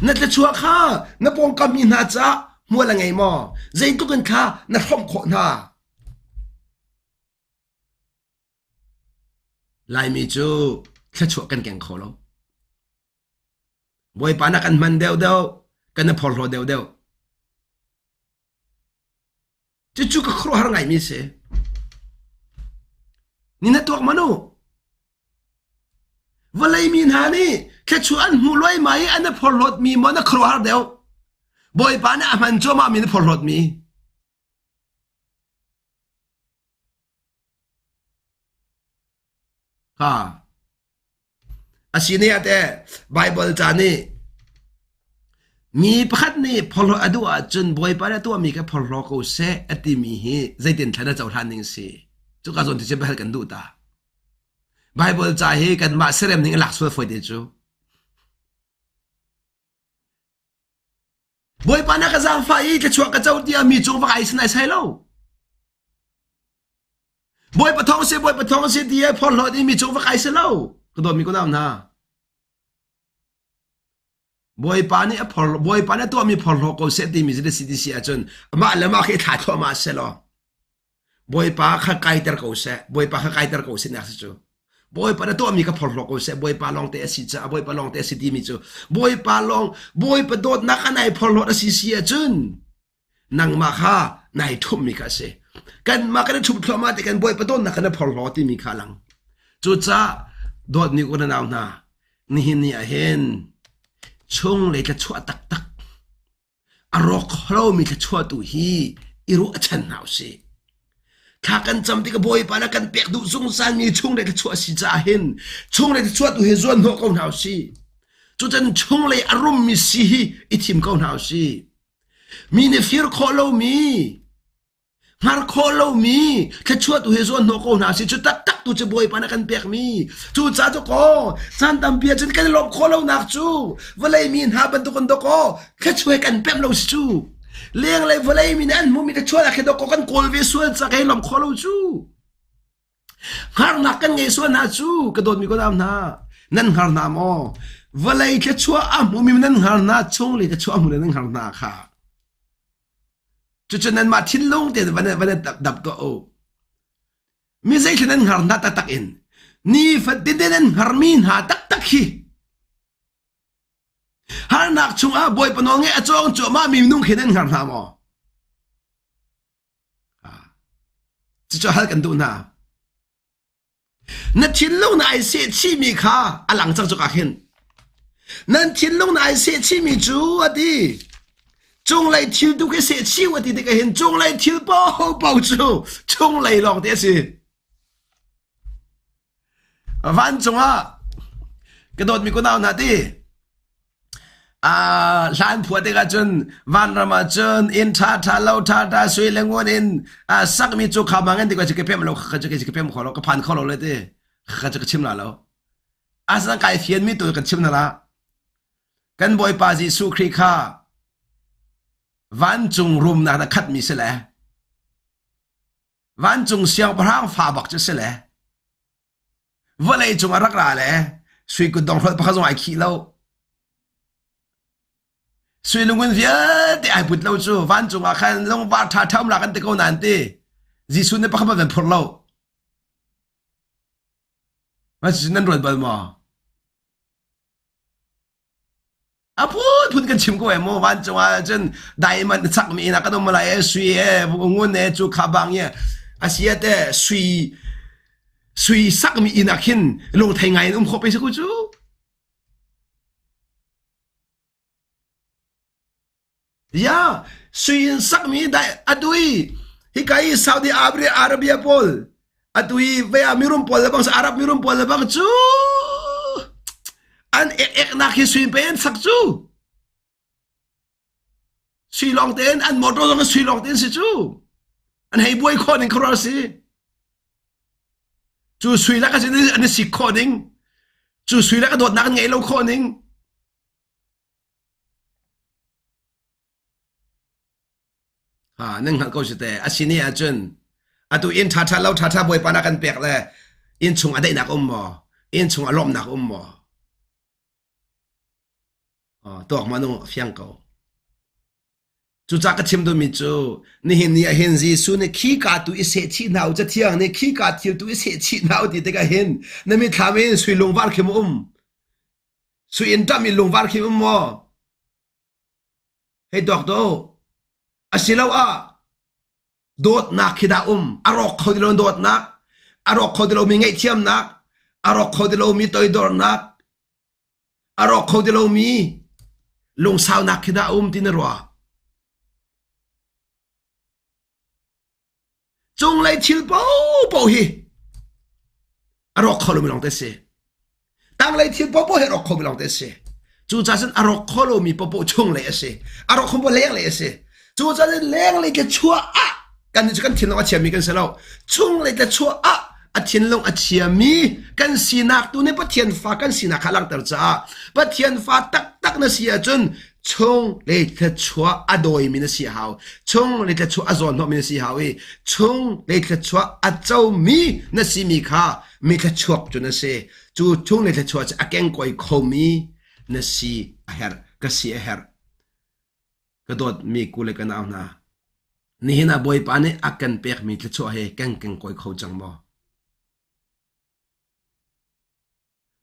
Na thluachuah kha na pawngkam mi hna caah hmual a ngei maw? Zeitluk in kha na hrawmh khawh hna? Laimi cu thluachuah kan keng kho lo. Bawipa na kan hman deuhdeuh, kan i phorhlaw deuhdeuh. Cucu ka khuaruahhar ngaimi a si. Ni na tuak man u. Vawlei mi hna nih thluachuah an hmuh luaimai i an i phorhlawtmi maw na khuaruahhar deuh. Bawipa nih a hman cuahmahmi na phorhlawtmi. Ha. Asine ah teh Baibal ca nih mi pakhat nih phorhlawt a duh ahcun Bawipa nih a tuahmi kha phorhlaw ko seh a timi hi zeitin thlan a cohlan ning si. Cuka zawn ti cu biahal kan duh ta. Baibal ca hi kanmah serem ning in lak sual fawi te cu. Bawipa na ka zaangfah i thluachuah ka co tiah mi cung va kai sin ai sai lo. Bawipa thawng si Bawipa thawng si ti ai phorhlawt i mi cung va kai si lo. Ka dawtmi ko nau hna. Bawipa nih a phor Bawipa nih a tuahmi phorhlaw ko seh timi cu na si ti si ahcun amah le mah khi i thla thluahmah seh law Bawipa kha kaiter ko seh Bawipa kha kaiter ko seh nak si cu Bawipa na tuahmi ka phorhlaw ko seh Bawipa lawngte a si caah Bawipa lawngte a si timi cu Bawipa lawng Bawipa dawtnak a nai phorhlawt a si si ahcun nangmah kha nai ṭhumhmi kha a si. Kanmah kan i ṭhumh thluahmah ti kan Bawipa dawtnak kan i phorhlaw timi kha a lang. Cucaah dawtmi u nau hna, nihin ni ah hin chunglei thluachuah taktak a rawk lomi thluachuah tu hi i ruahchan hna usih. Thla kan cam tikah Bawipa na kan pek duh zungzalmi chunglei thluachuah a si caah hin chunglei thluachuah tu hi zuan hnawh ko hna usih. Cucan chunglei a rummi si hi i thim ko hna usih. Mi nih fir khawh lomi, hngar khawh lomi thluachuah tu hi zuan hnawh ko hna si cu taktak tu cu Bawipa na kan pekmi. Cu ca cu kaw caan tampi ahcun kan i lawmh khawh lonak cu vawlei mi hna bantuk in dawkaw thluachuah kan pemh lo si cu. Lenglei vawlei mi nih an hmuhmi thluachuah khi dawkaw kan kawl ve sual ca kan i lawmh khawh lo cu. Hngarnak kan ngei sual hna cu ka dawtmi ka nau hna nan hngar hna maw vawlei thluachuah a hmumi nan hngar hna chunglei thluachuah a hmu nan hngar hna kha cucu nanmah thinlung tein van van dap tuah u mi zei nan hngar hna taktak in nifatin te nan hngarmi hna taktak hi harnak chungah bawipa nawl ngeih a cawng cuahmah mi minung khi nan hngar hna maw Cucu hal kan duh hna. Na thinlung na ai sehchihmi kha a lang cang cuk ah khin. Nan thinlung na ai sehchihmi cu a ti. Cunglei thil tu khi sehchih a ti tikah hin cunglei thil paohpaoh cu chunglei lawng te a si. Vancung ah ka dawtmi kunau hna ti hlan phua tikah cun vanram ah cun inn ṭhaṭha lo ṭhaṭha sui le ngun in sakmi cu kha bangin ti ka pem lo ka ka pem kho lo ka phan kho lo le ti ka ka chim la lo asinain kai fianmi tu kan chim hna la kan Bawipa Jesuh Khrih kha vancung rumnak na khatmi si le Vancung siangpahrang fa bak cu si le vawlei cung a rak ra le sui kutdong hrolh pakhat zong ai khih lo. Sui lungun vialte ai put lo cu vancung ah khan lungvar ṭha ṭha um la kan ti ko nain ti Jesuh nih pakhat hmanh phur lo. Nan ruat bal maw? A phunphun kan chim ko e maw vancung ah cun diamond chakmi inn ah kan um lai e sui e ngun e cu kha bang ye asia te sui sui sakmi inn ah khin lungthei ngai in um khawh pe si ku cu Ya, sui in sakmi dai atu i hika i Saudi Arabia pawl atu i vea mirum pawl le bang Arab mirum pawl le bang cu an ek ek nak hi sui pe an sak cu sui lawng tein an motor zong sui lawng tein si cu an hei buai khawh ning khuaruah si cu sui lak an i sik khawh ning cu sui lak a dawtnak an ngeih lo khawh ning Ha, nan hngalh ko si te. A si ni ahcun atu inn ṭhaṭha lo ṭhaṭha Bawipa na kan pek le inn chung a daihnak um maw? Inn chung a lawmhnak um maw? Oh, tuak ma nu fiang ko. Cucaah ka chim duhmi cu nihin ni ah hin Jesuh nih khika tu i sehchih hna u Cathiang nih khika thil tu i sehchih hna u ti tikah hin na mitthlam in sui lungvar khi mu um. Sui in ṭamh in lungvar khi um maw? Hei tuak tuah u. Asiloah dawtnak khi dah um. A rawk kho ti lo dawtnak, a rawk kho ti lomi ngaihthiamnak, a rawk kho ti lomi toidornak, a rawk kho ti lomi lungsaunak khi dah um ti na ruah. Cunglei thil paohpaoh hi a rawk kho lomi lawngte a si. Tanglei thil paohpaoh hi a rawk khomi lawngte a si. Cucaah cun a rawk kho lomi paohpaoh chunglei a si. A rawk kho lenglei a si. Cucaah cun lenglei ke chuah ah kan cu kan thinlung a chiami kan si lo. Chunglei ke chuah ah a thinlung a chiami kan sinak tu nih Pathian fa kan sinak kha langhter caah Pathian fa taktak na si ahcun chung le thluachuah a dawimi na si hau chung le thluachuah a zawnhnawhmi na si hau i chung le thluachuah a comi na simi kha mi thluachuak cu na si cu chung le thluachuah cu a kengkawi khomi na si a herh. ka si a herh. Ka dawtmi ku le ka nau hna, nihin ah Bawipa nih a kan pekmi thluachuah hi kan kengkawi kho cang maw?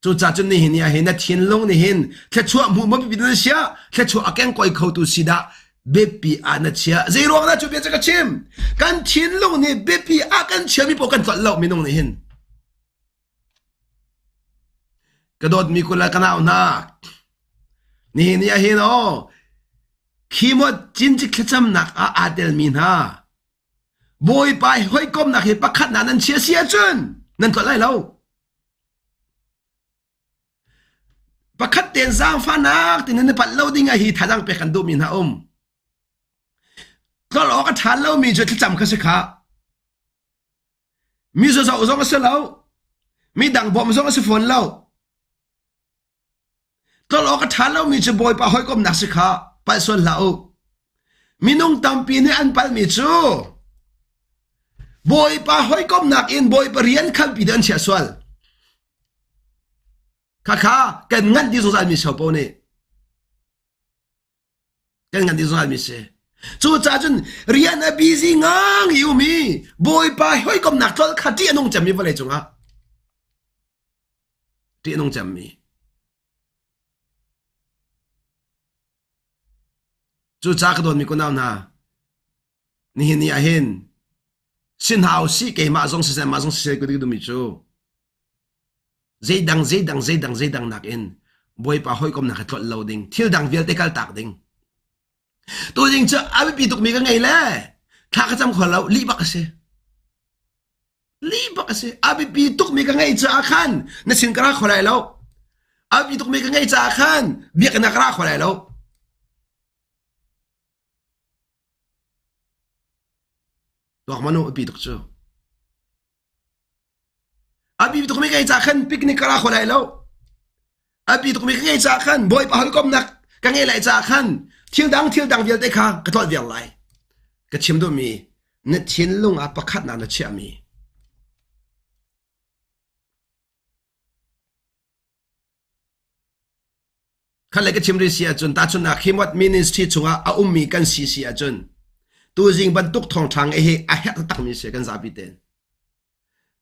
Cucaah cun nihin ni ah hin na thinlung nih hin thluachuah hmuh maw biapi na chia, thluachuah a kengkawi khotu si dah biapi ah na chia. Zei ruang dah cu bia cu ka chim? Kan thinlung nih biapi ah kan chiami paoh kan tlolh lo minung nih hin. Ka dawtmi kul le ka nau hna, nihin ni ah hin aw, khimawt cincik thlacamnak ah aa telmi hna, Bawipa hi hawikomnak hi pakhat na nan chia si ahcun nan tlolh lai lo. Pakhat tein zaangfahnak ti nan i palh lo ding ah hi thazaang pek kan duhmi hna um. Tlolh awk a ṭha lomi cu thlacam kha si khah. Mi zoh zong a si lo. Mi dang bawmh zong a si fawn lo. Tlolh awk a ṭha lomi cu Bawipa hawikomhnak si kha palh sual hlah u. Minung tampi nih an palhmi cu Bawipa hawikomhnak in Bawipa rian khalpi an chiah sual. Khakha kan nganh dih zungzalmi sopo nih kan ngan dih zungzalmi si. Cucaah cun rian a busy ngang i um i Bawipa hawikomhnak tlolh kha ṭih a nung cemmi vawlei cungah ṭih a nung cemmi. Cucaah ka dawtmi kunau hna, nihin ni ah hin si hna usih keimah zong siseh mah zong siseh ka duhmi cu zeidang zeidang zeidang zeidang nakin Bawipa hawikomnak hi tlolh lo ding thil dang vialte kal tak ding tuzing cu a biapi tukmi ka ngei le thla ka cam kho lo lih bak a si lih bak a si a biapi tukmi ka ngei caah khan na sin ka ra kho lai lo a biapi tukmi ka ngei caah khan biakinn ah ka ra kho lai lo tuak manu a pi tuk cu A bi tukmi ka ca khan picnic ka ra kho lai lo. A bi tukmi ka ngei ca khan Bawipa hawikomnak ka ngei lai ca khan thil dang thil dang vialte kha ka tlolh viar lai. Ka chim duhmi na thinlung ah pakhatnak na chiahmi Khat le ka chim rih si ahcun tahchunhnak Himot ministry chungah a ummi kan si si ahcun tuzing bantuk thawngṭha ngeih hi a herh takmi si kan zapi tein.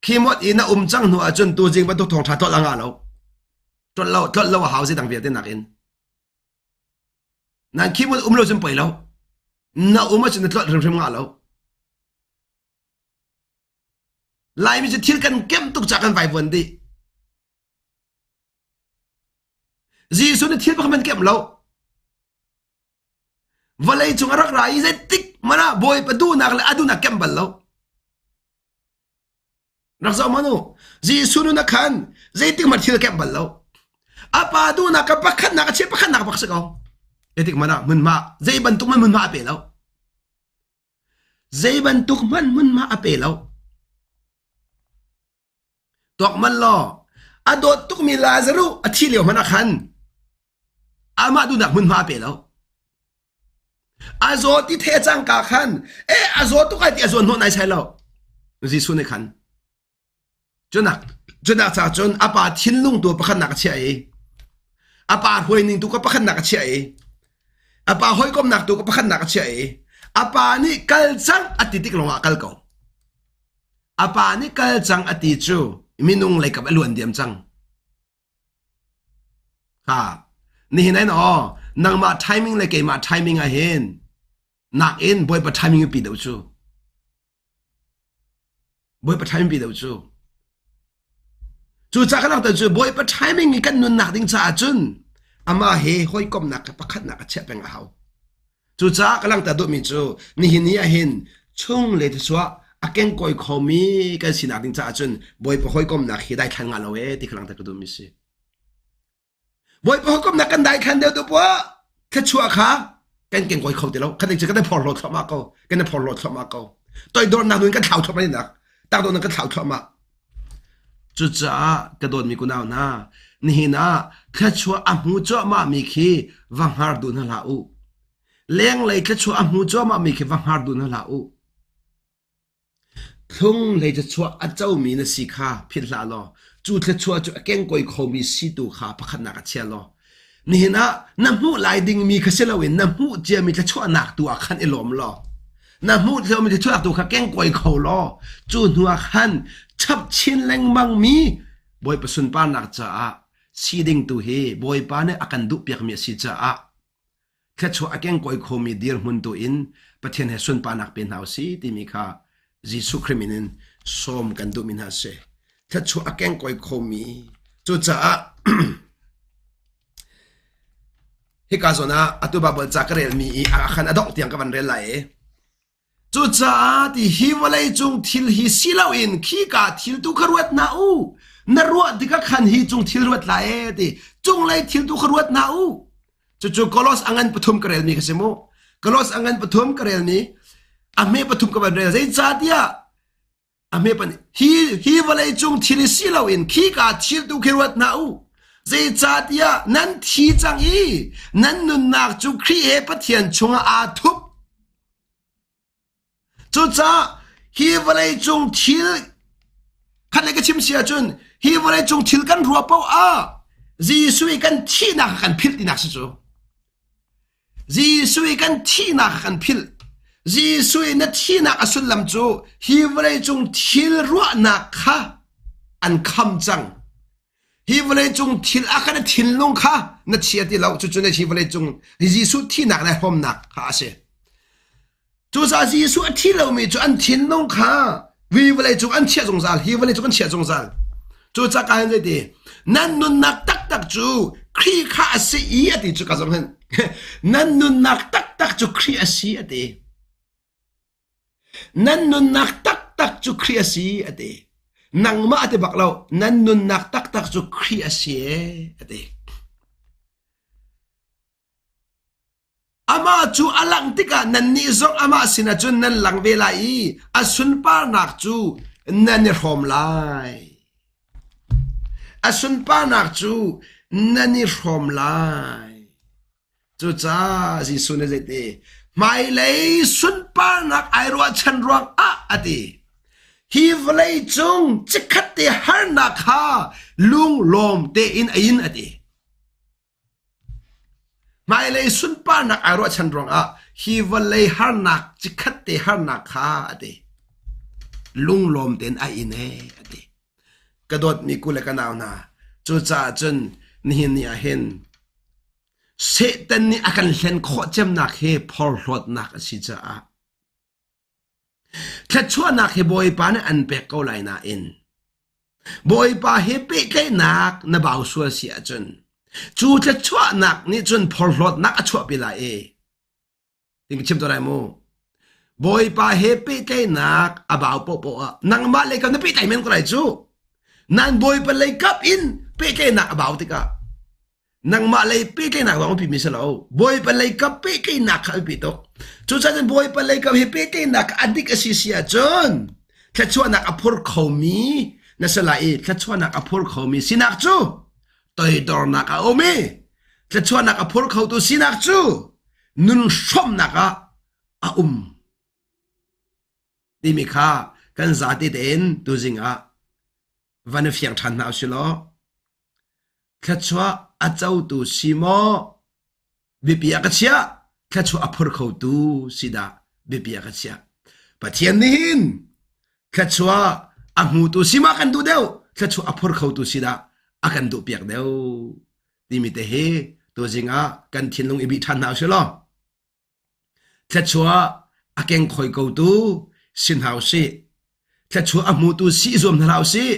Khimot i na um cang hnu ahcun tuzing bantuk thawngṭha tlolh a ngah lo. Tlolh lo tlolh lo a hau zeidang vialte nakin. Nan khimot um lo cun poi lo. Na um ahcun na tlolh hrimhrim ngah lo. Laimi cu thil kan kemh tuk ca kan vaivuan dih. Jesuh nih thil pakhat hmanh kemh lo. Vawlei cung a rak ra i zeitik hmanh ah Bawipa duhnak le a duhnak kemh bal lo. Rak zoh hmanh u. Jesuh nun ah khan zeitik hmanh thil kemh bal lo. A pa duhnak ka pakhatnak a chia pakhatnak bak si ko. Zeitik hmanh ah hmunhma zei bantuk hmanh hmunhma a pe lo. Zei bantuk hmanh hmunhma a pe lo. Tuak manh law a dawt tukmi Lazaruh a thih lio hmanh ah khan amah duhnak hmunhma a pe lo. A zaw ti the cangka khan e a zaw tuk ai ti a zawn hnawh nai sai lo. Jesuh nih khan cunak cunak ca cun a pa thinlung tu pakhatnak a chiah i a pa hruaining tu ka pakhatnak a chiah i a pa hawikomnak tu ka pakhatnak a chiah i a pa nih kal cang a ti tik lawngah kal ko. A pa nih kal cang a ti cu minung leikap a luan diam cang. Ha, nihin ai aw, nangmah timing le keimah timing ah hin nakin Bawipa timing pi deuh cu. Bawipa timing pi deuh cu. Cu ca kan langhter cu Bawipa timing i kan nunnak ding caah cun amah he hawikomhnak kha pakhatnak a chiah peng a hau. Cucaah ka langhter duhmi cu nihin ni ahhin chung le thluachuah a kengkawi khomi kan sinak ding caah cun Bawipa hawikomhnak hi daithlan ngah lo ee ti kha langhter ka duhmi si. Bawipa hawikomhnak kan daithlan deuh deuh poah thluachuah kha kan kengkawi kho ti lo. Khat cu kan i phorhlaw thluahmah ko. Kan i phorhlaw thluahmah ko. Toidornak nun kan thlau thluahmah nak. Takdawhnak kan thlau thluahmah. Cucaah ka dawtmi kunau hna, nihin ah thluachuah a hmu cuahmahmi khi va hngar duh hna hlah u. Lenglei thluachuah a hmu cuahmahmi khi va hngar duh hna hlah u. Thlunglei thluachuah a comi na si kha philh hlah law, cu thluachuah cu a kengkawi khomi si tu kha pakhatnak ah chia law, Nihin ah na hmuh lai dingmi kha si loin na hmuh ciami thluachuahnak tu ah khan i lawm law na hmuh ciami thluachuahnak tu kha kengkuai kho law cu hnu ah khan chap chin lengmang mi Bawipa sunparnak caah si ding tu hi Bawipa nih a kan duhpiakmi a si caah thluachuah a kengkawi khomi dirhmun tu in Pathian he sunparnak pe hna usih timi kha Jesuh Khrih min in sawm kan duhmi hna a si. Thluachuah a kengkawi khomi cucaah hika zawn ah atu Baibal ca ka relmi i a khan a dongh tiang ka van rel lai i Cucaah ti hi vawleicung thil hi si loin khika thil tu kha ruat hna u. Na ruah tikah khan hi cung thil ruat lai e ti. Cunglei thil tu kha ruat hna u. Cucu Kolos a ngan pathum ka relmi kha si mu. Kolos a ngan pathum ka relmi a hme pathum ka van rel. Zeicahtiah a hme pan hi hi vawlei cung thil i si loin khika thil tu khi ruat hna u zeicahtiah nan thi cang i nan nunnak cu Khrih he Pathian chungah aa thup cucaah hi vawlei cung thil khat le ka chim si ahcun hi vawlei cung thil kan ruah paoh ah Jesuh i kan thihnak kan philh tinak si cu Jesuh i kan thihnak kan philh. Jesuh i na thihnak a sullam cu hi vawleicung thil ruahnak kha an kham cang. Hi vawleicung thil a kan thinlung kha na chia ti lo. Cucu na hi vawleicung Jesuh thihnak le hlawmnak kha a si. Cucaah Jesuh a thi lomi cu an thinlung kha hi vawlei cung an chiah zungzal, hi vawlei cung an chiah zungzal. Cucaah ka hin zeiti, nan nunnak taktak cu Khrih kha a si i a ti cu ka zong hin. Nan nunnak taktak cu Khrih a si a ti. Nan nunnak taktak cu Khrih a si a ti. Nangmah a ti bak lo, nan nunnak taktak cu Khrih a si e a ti. Amah cu a langh tikah nannih zong amah sinah cun nan lang ve lai i a sunparnak cu nan i hrawm lai. A sunparnak cu nan i hrawm lai. Cucaah Jesuh nih zeiti hmailei sunparnak ai ruahchan ruangah a ti. Hi vawlei cung chikkhat te harnak kha lunglawm tein a in a ti. Hmailei sunparnak ai ruahchan ruangah hi vawlei harnak cikhat te harnak kha a ti. Lunglawm tein a in ee a ti. Ka dawtmi ku le ka nau hna, cucaah cun nihin ni ah hin Satan nih a kan hlen khawh cemnak hi phorhlawtnak a si caah Thluachuahnak hi Bawipa nih an pek ko lai nain Bawipa he pehtlaihnak na bau sual si ahcun cu thluachuahnak nih cun phorhlawtnak a chuahpi lai i ting chim to lai mu Bawipa he pehtlaihnak a bau paohpaoh ah nangmah lei kam na pehtlaih men ko lai cu nan Bawipa lei kap in pehtlaihnak a bau tikah Nangmah lei pehtlaihnak lawng a mi si lo. Bawipa lei kap pehtlaihnak kha a biapi tuk. Cucaah cun Bawipa lei kap hi pehtlaihnak a dik a si si ahcun thluachuahnak a phur khomi na si lai i thluachuahnak a phur khomi sinak cu toidornak a um i thluachuahnak a phur khotu sinak cu nun hrawmnak ah a um timi kha kan zate tein tuzing ah van i fiang ṭhan hna usih law Thluachuah a cotu si maw biapi ah ka chiah, thluachuah a phur khotu si dah biapi ah ka chiah. Pathian nih hin thluachuah a hmutu si ma kan duh deuh, thluachuah a phur khotu si dah a kan duh piak deuh timi te hi tuzing ah kan thinlung i bih ṭhan hna usih law Thluachuah a kengkhoi kotu si hna usih. Thluachuah a hmutu si zuam hna hlah usih.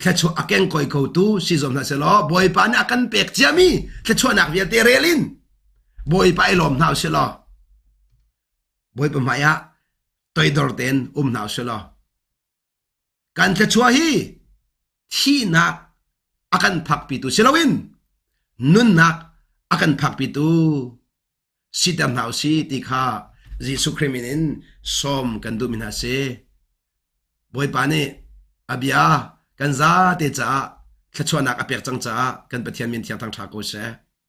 Thluachuah a kengkoi kotu si zuam hna sehlaw Bawipa nih a kan pek ciami thluachuahnak vialte rel in Bawipa i lawm hna usih law Bawipa hmai ah toidor tein um hna usih law Kan thluachuah hi thihnak a kan phakpitu si loin nunnak a kan phakpitu siter hna usih ti kha Jesuh Khrih min in sawm kan duhmi hna si. Bawipa nih a bia kan zate caah thluachuahnak a pek cang caah kan Pathian min thiang thangṭha ko seh.